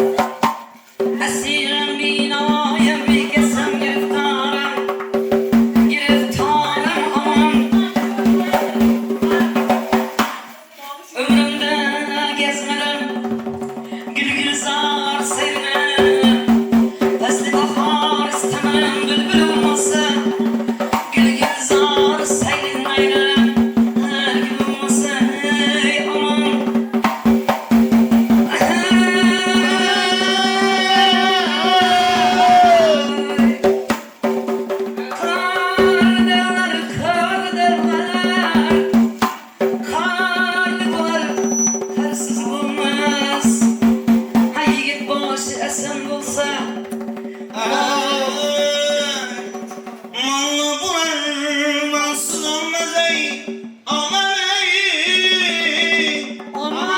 Esirem binawaýam bikesem giriftaram giriftaram aman. Ömrümde gezmedim gül-gülzar seýrine Pasly bahar istemem bülbül olmasa Gül-gülzar seýrin aýry her gül olmasa eý aman. Kar daglar, kar daglar, Karly bolar, karsyz bolmaz. Ha ýigit başy esen bolsa. Mally bolar, malsyz olmaz ey, aman ey, aman.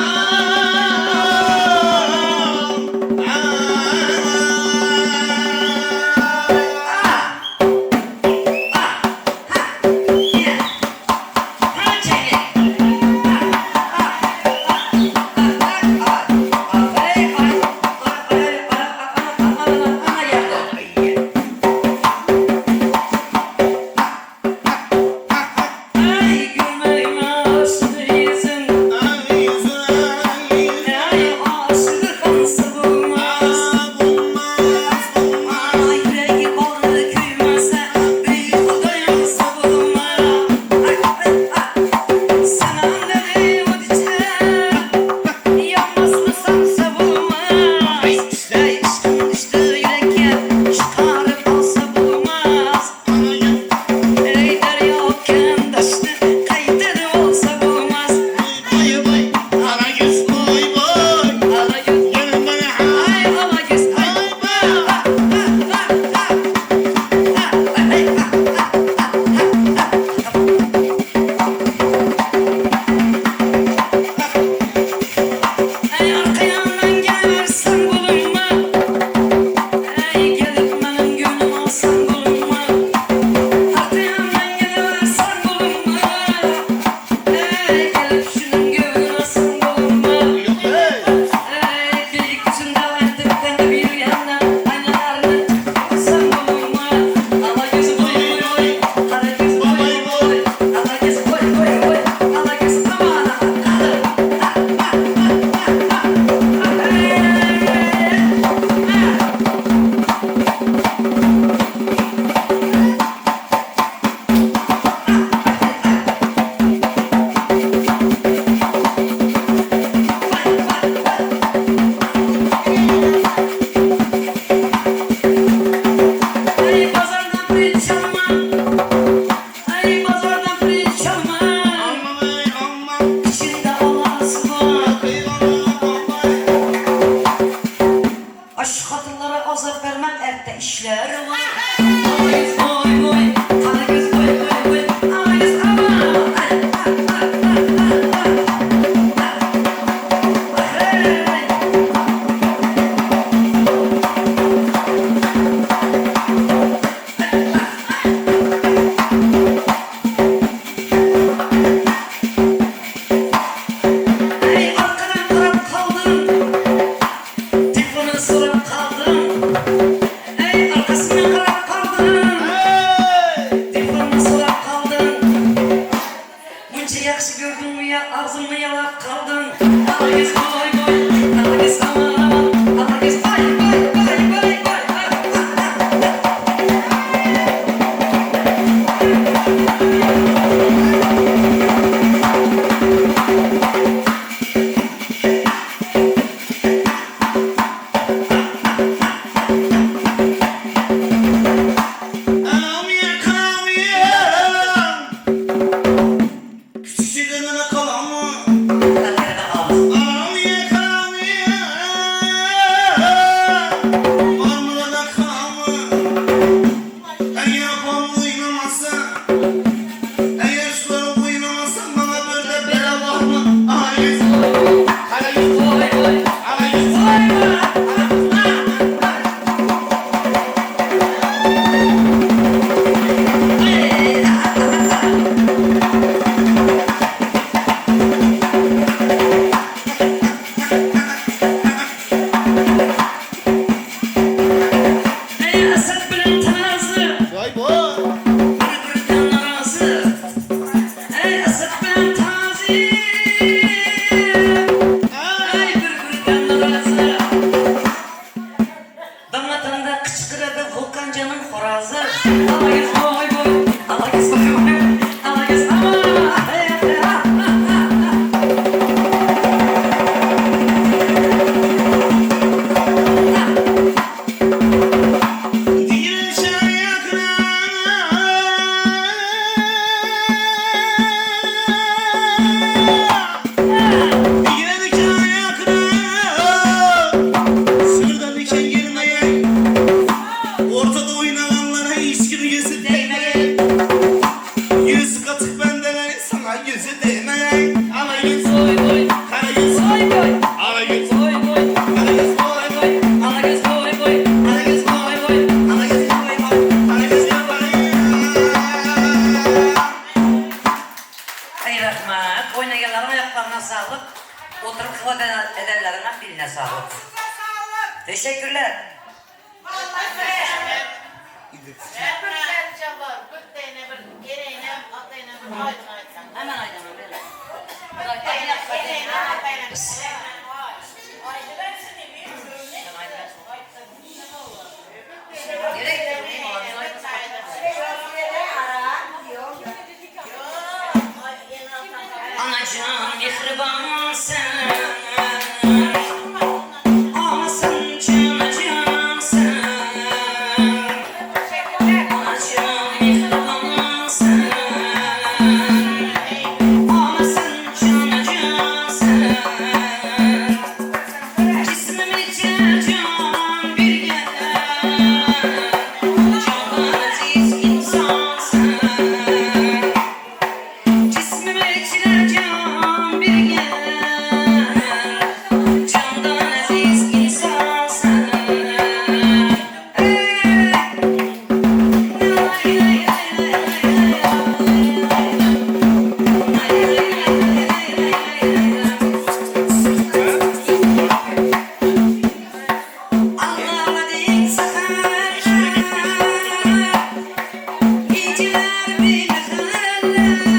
Anam ye kalam ye, Tasyk bilen tazym, Aý bürgüden narazy. Daň atanda kyçgyrady Wulkanjanyň horazy. Alagöz boý boý, alagöz boý boý, alagöz Ortada oynayanlara hiç kim gözü değmeyen. Yüz katık benden sana gözü değmeyen. Ana yüz boy boy, kara yüz boy boy, ana yüz boy boy, kara yüz boy boy, ala göz boy boy, ala göz boy boy, ala göz boy boy, kara göz boy. Aý rahmat, oýnaýanlaryň aýaklaryna saglyk, oturyp hywa edenleriňem biline saglyk. Teşekkürler. Hemen aýdaman beri. Anajan mihriban sen, Anasın canacan sen. Anacan mihriban sen, Anasın canacan sen. Cismim içe can bir gel, Candan aziz insan sen. Cismim içine can bir gel, Candan aziz insan sen. Ey! Lay lay lay lay lay lay. Allah'a deyin sakar, Geceler bile haller.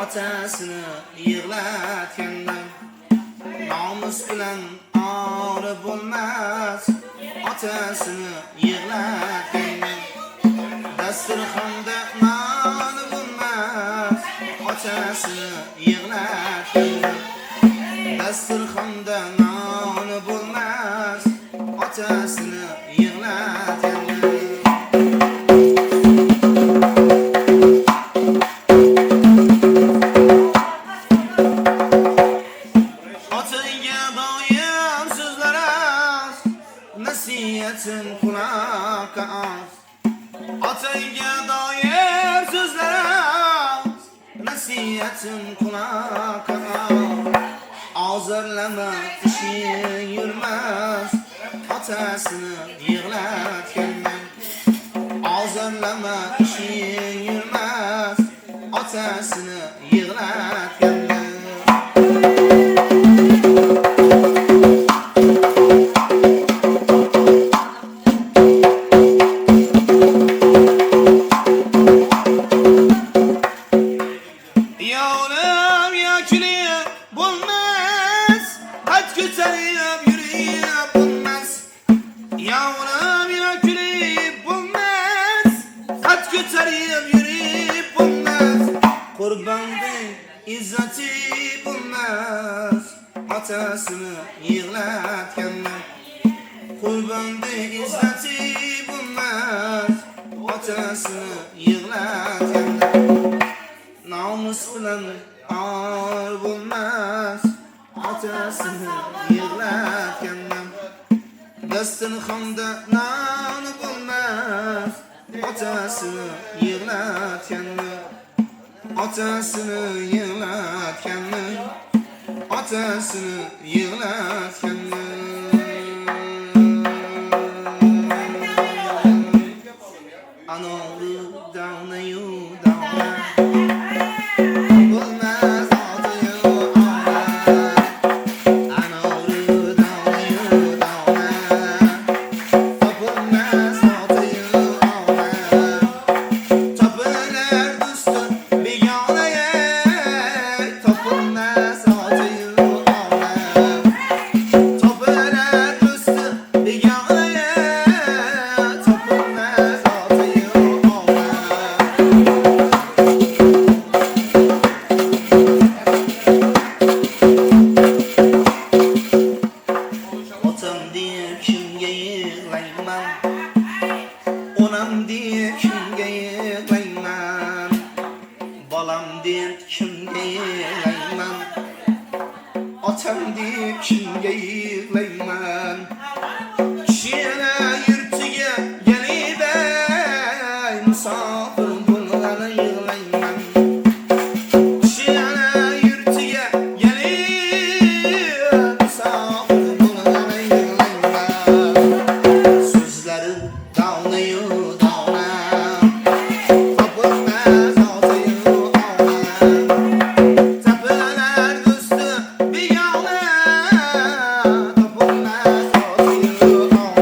Otasini yig'latganni. Nomus bilan ori bo'lmas, otasini yig'latganni. Dasturxonda non bo'lmas, otasini yig'latganni. Dasturxonda non bo'lmas, otasini yig'latganni. Otangga doim so'zlar oz, nasihatin quloqqa oz. Otangga doim so'zlar oz, nasihatin quloqqa oz. Ozorlama ishing yurmas, otasini yig'latganni. Ozorlama ishing yurmas, otasini yig'latganni. Yo'lim yo'kilib bo'lmas, qad ko'tarib yurib bo'lmas. Yo'lim yo'kilib bo'lmas, qad ko'tarib yurib bo'lmas. Qurbonning izzati bo'lmas, otasini yig'latganni. Qurbonning izzati bo'lmas, otasini yig'latganni. Nomus bilan or bo'lmas, otasini yig'latganni. Dasturxonda non bo'lmas, otasini yig'latganni. Otasini yig'latganni, otasini yig'latganni. Anori dona-yu dona, bo'lmas otayu ona. Anori dona-yu dona, topilmas otayu ona. Topilar do'sti begona, topilmas otayu ona. Topilar do'sti begona, topilmas otayu ona. Otam deb kimga yig'layman, onam deb kimga yig'layman, bolam deb kimga yig'layman, otam deb kimga yig'layman. Kishini yurtiga kelib, ey, musofir bo'lgani yig'layman. Kishini yurtiga kelib, musofir bo'lgani yig'layman. So'zlari donayu dona, topilmas otayu ona. Topilar do'sti begona, topilmas otayu ona.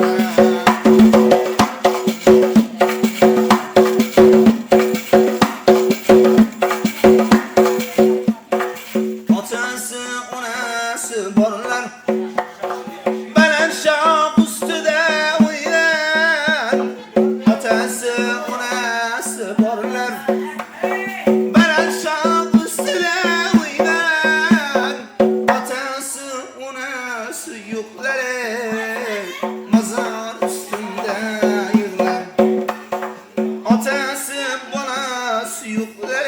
Otasi, onasi borlar, baland shox ustida o'ynar. Otasi, onasi borlar, baland shox ustida o'ynar. Otasi, onasi yo'qlar, mozor ustida yig'lar. Otasi, bolasi yo'qlar,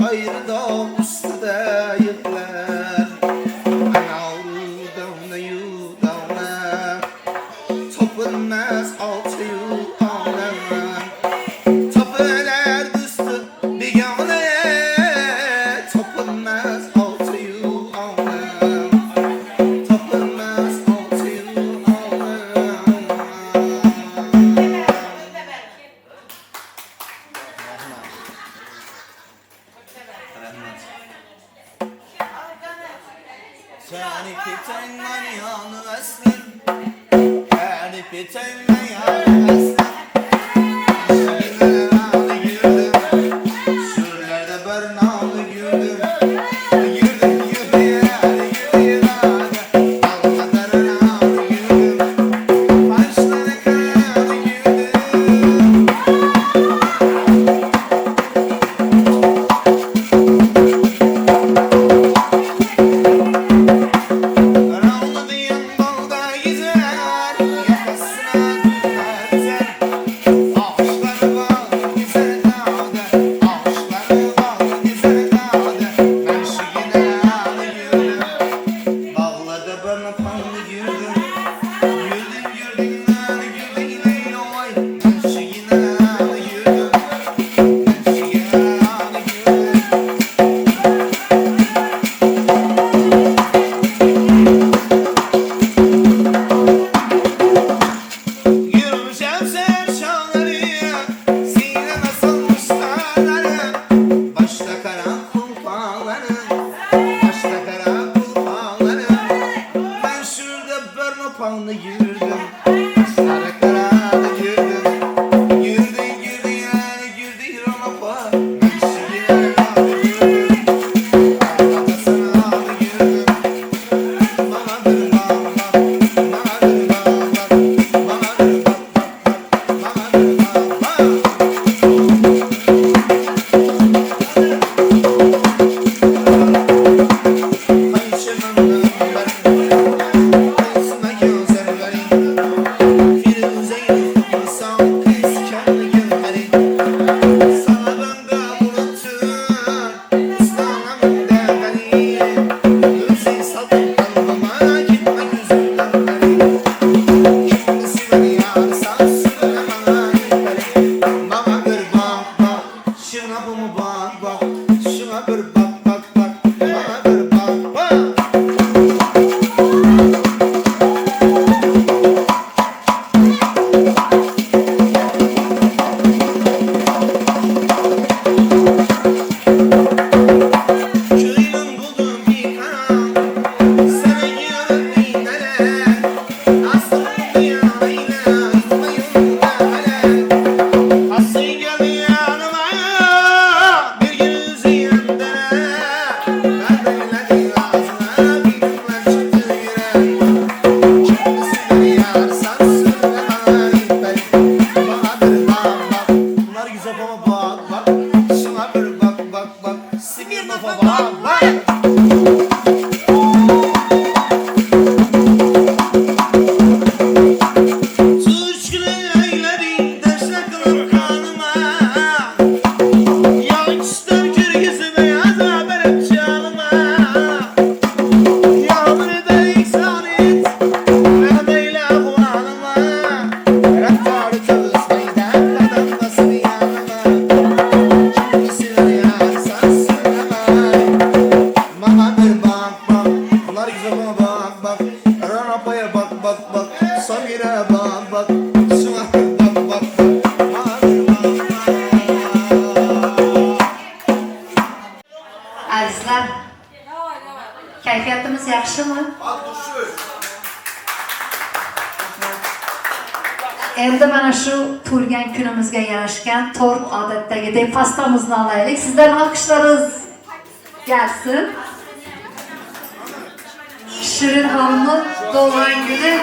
ayrı dağ ustida yig'lar. Anori donayu dona, topilmas otayu ona. Topilar do'sti begona, topilmas otayu ona. Topilmas otayu ona. Rahmat. Seni pitenmen yanı eslin, Seni pitenmen yanı eslin. Sürlerde. Azizlar, kayfiyatimiz yaxshimi? Endi mana shu tug'ilgan kunimizga yarashgan tort odatdagidek pastamizni olaylik. Sizlarning olqishlaringiz gelsin. Şirin Hanım'ın doğum günü.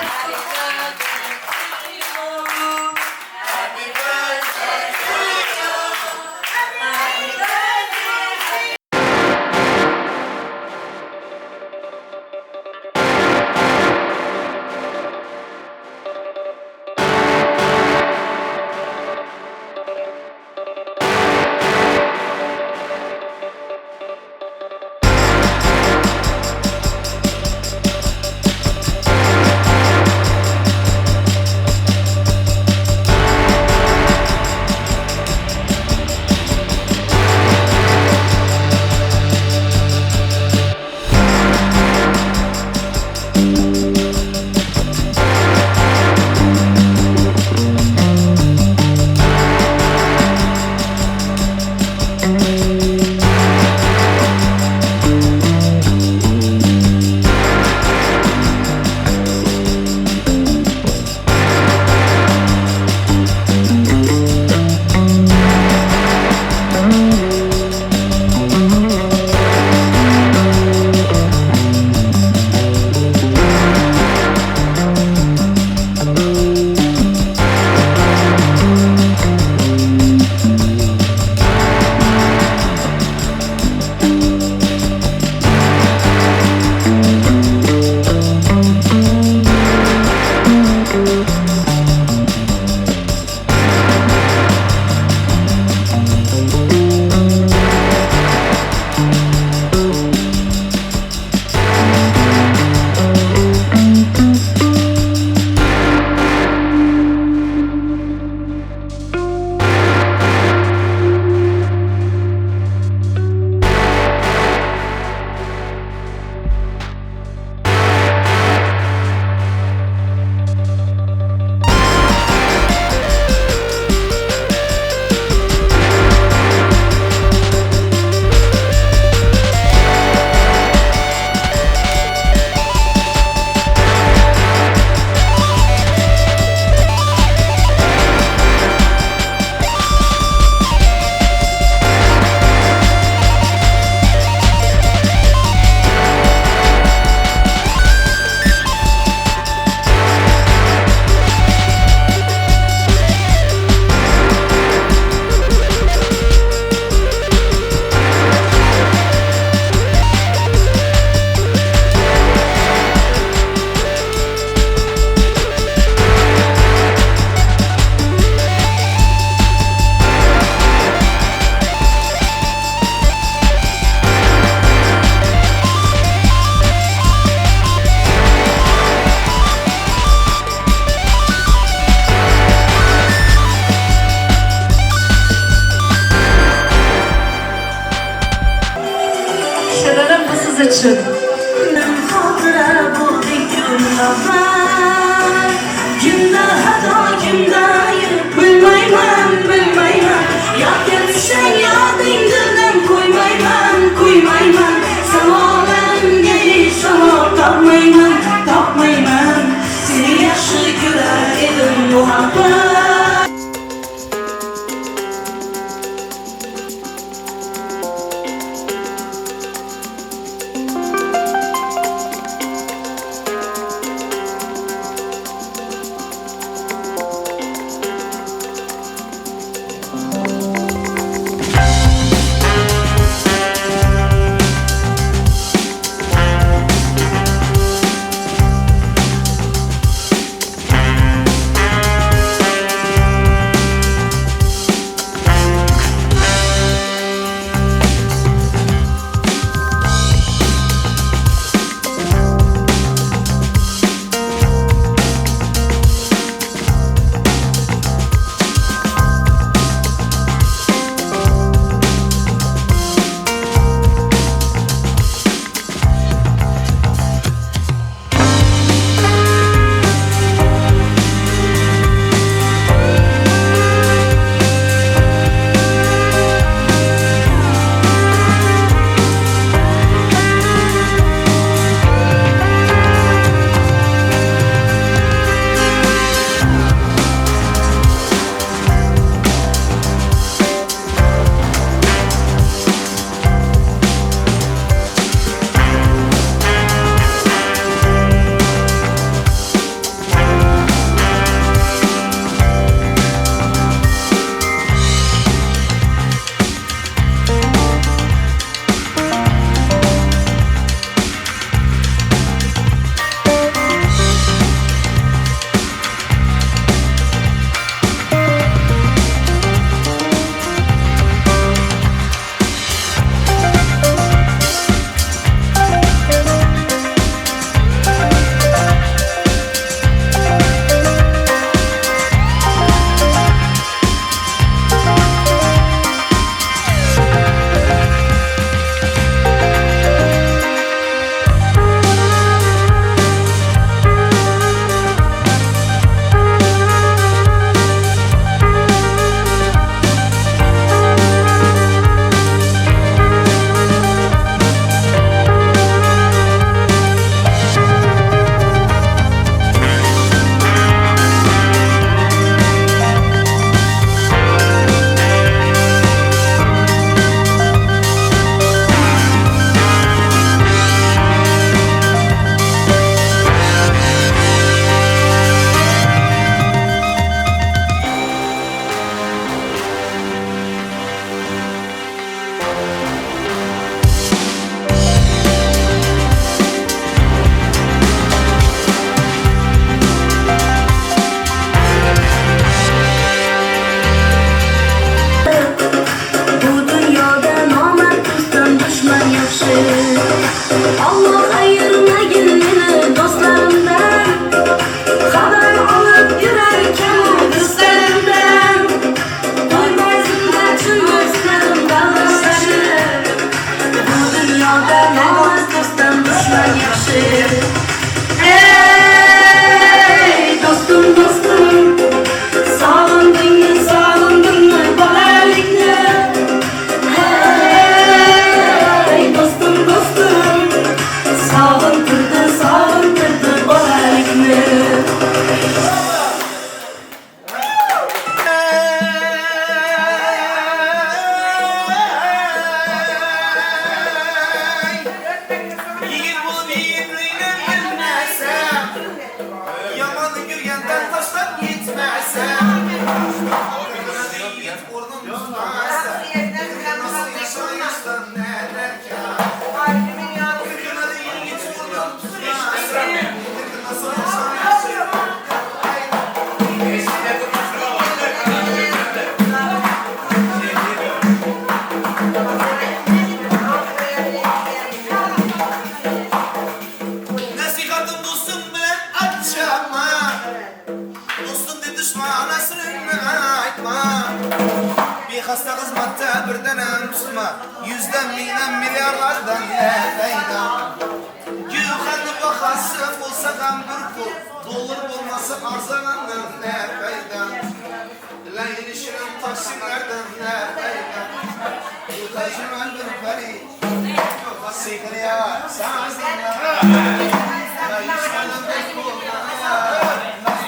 Siz uchun. Xotira bo'ldi muhabbat. Kimda xato, kimda ayb, bilmayman, bilmayman. Yodga tushsang yoding dildan qo'ymayman, qo'ymayman. Savollarimga hech javob topmayman, topmayman. Seni yaxshi ko'rar edim muhabbat. Bu dunyoda nomard do'stdan dushman yaxshi. Alloh ayirmagin meni do'stlarimdan. Xabar olib yurar ekan do'stlarimdan. To'y bazmda chin do'stlarim davronlashib. Bu dunyoda nomard do'stdan dushman yaxshi. Ey do'stim, do'stim, sog'indingmi, sog'indingmi bolalikni? Hey do'stim, do'stim, sog'intirdi, sog'intirdi bolalikni. Yigit bolup ýigitligini bilmesem, Ýamany görenden taşlap gitmesem, Ýigit ornun tutmasa, Nasıl yaşayıştan neler kâr? Ýigit ornun tutmasa, Nasıl yaşayıştan. Nasihatım dostum bilen açama. Dostum de düşmana sırrını aytma. Bir hasta hizmette birden tutma. Yüz Yüzden miňden milliardlardan ne peýda? Güwhany bahasy bolsagam bir pul, Dollar bolmasy arzagandan ne peýda? Leýli şirin taksimlerden ne peýda? Güwhajyman bir peri, Sihirýa sazyna, Leýli şirin bir pulna, Naz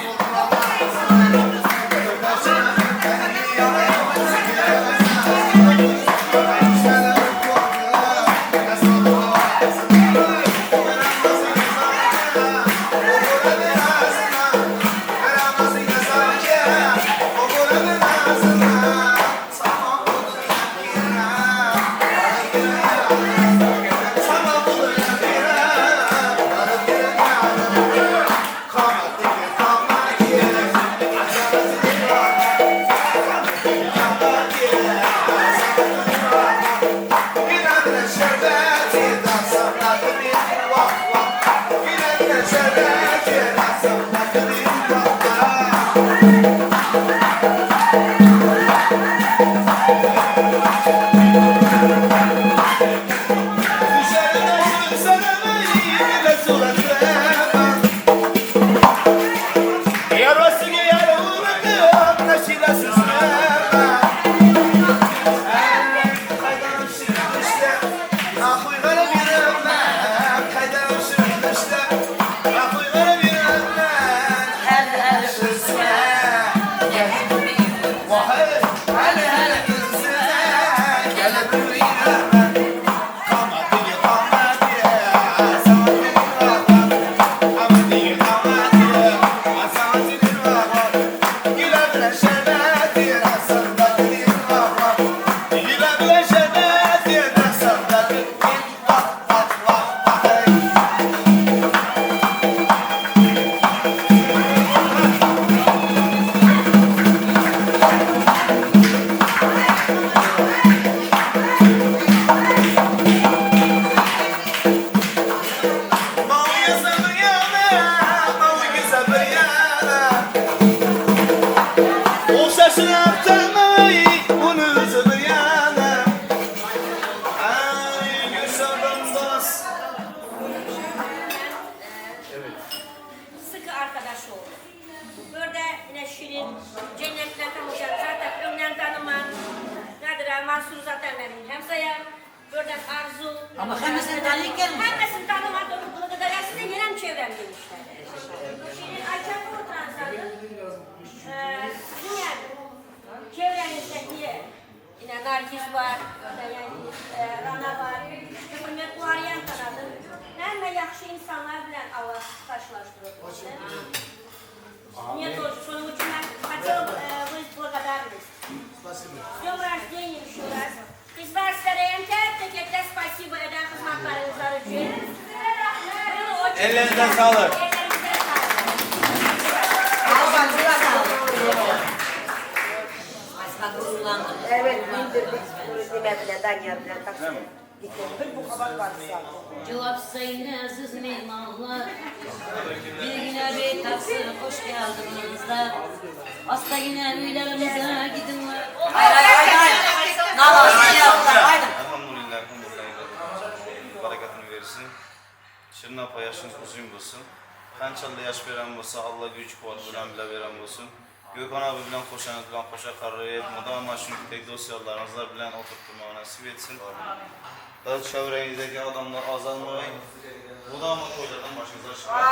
Sıkı arkadaş olduk. Burada yine Şirin, Cennet'le tanışacak zaten önden tanıman. Nedir Mansur zaten benim hemsayam. Buradan Arzu. Ama hemesini tanıyık gelmiş. Hemesini tanımadım. Bunu da size yine çevrem demişler. Şirin Ayça bu transanın. Ee, sizin yani çevrenizde niye? Yine Nargiz var, yani, e, Rana var. Hürmet Uaryan tanıdım. Həmmə yaxşı insanlar bilen Allah karşılaştırır. Мне тоже, şunun için ben хотела бы э, выразить благодарность. С днем рождения еще раз. Kızlar sizlere tek tek спасибо eden hizmetleriniz için. Было очень Ellerinize sağlık. Ellerinize sağlık. Evet, bindirdik. Nime bilen, Danyar bilen taksi. Gittik. Bir bu kadar var zaten. Cevap sayın aziz meymanlar. Bir güne bir taksi hoş geldinizler. Hasta yine öylerimize gidin. Hayır hayır hayır. hayır. Namaz Elhamdülillah, elhamdülillah. Bereketini versin. Şirin apa yaşınız uzun olsun. Qanchalı yaş veren olsa Allah güç kuvvet bilen bile veren olsun. Gökhan abi bilen koşanız bilen koşa kararı mudama çünkü tek dosyalarınızla bilen oturtturmayı nasip etsin. Daha çevrenizdeki adamlar azalmayın. Mudama toylardan başınıza çıkar.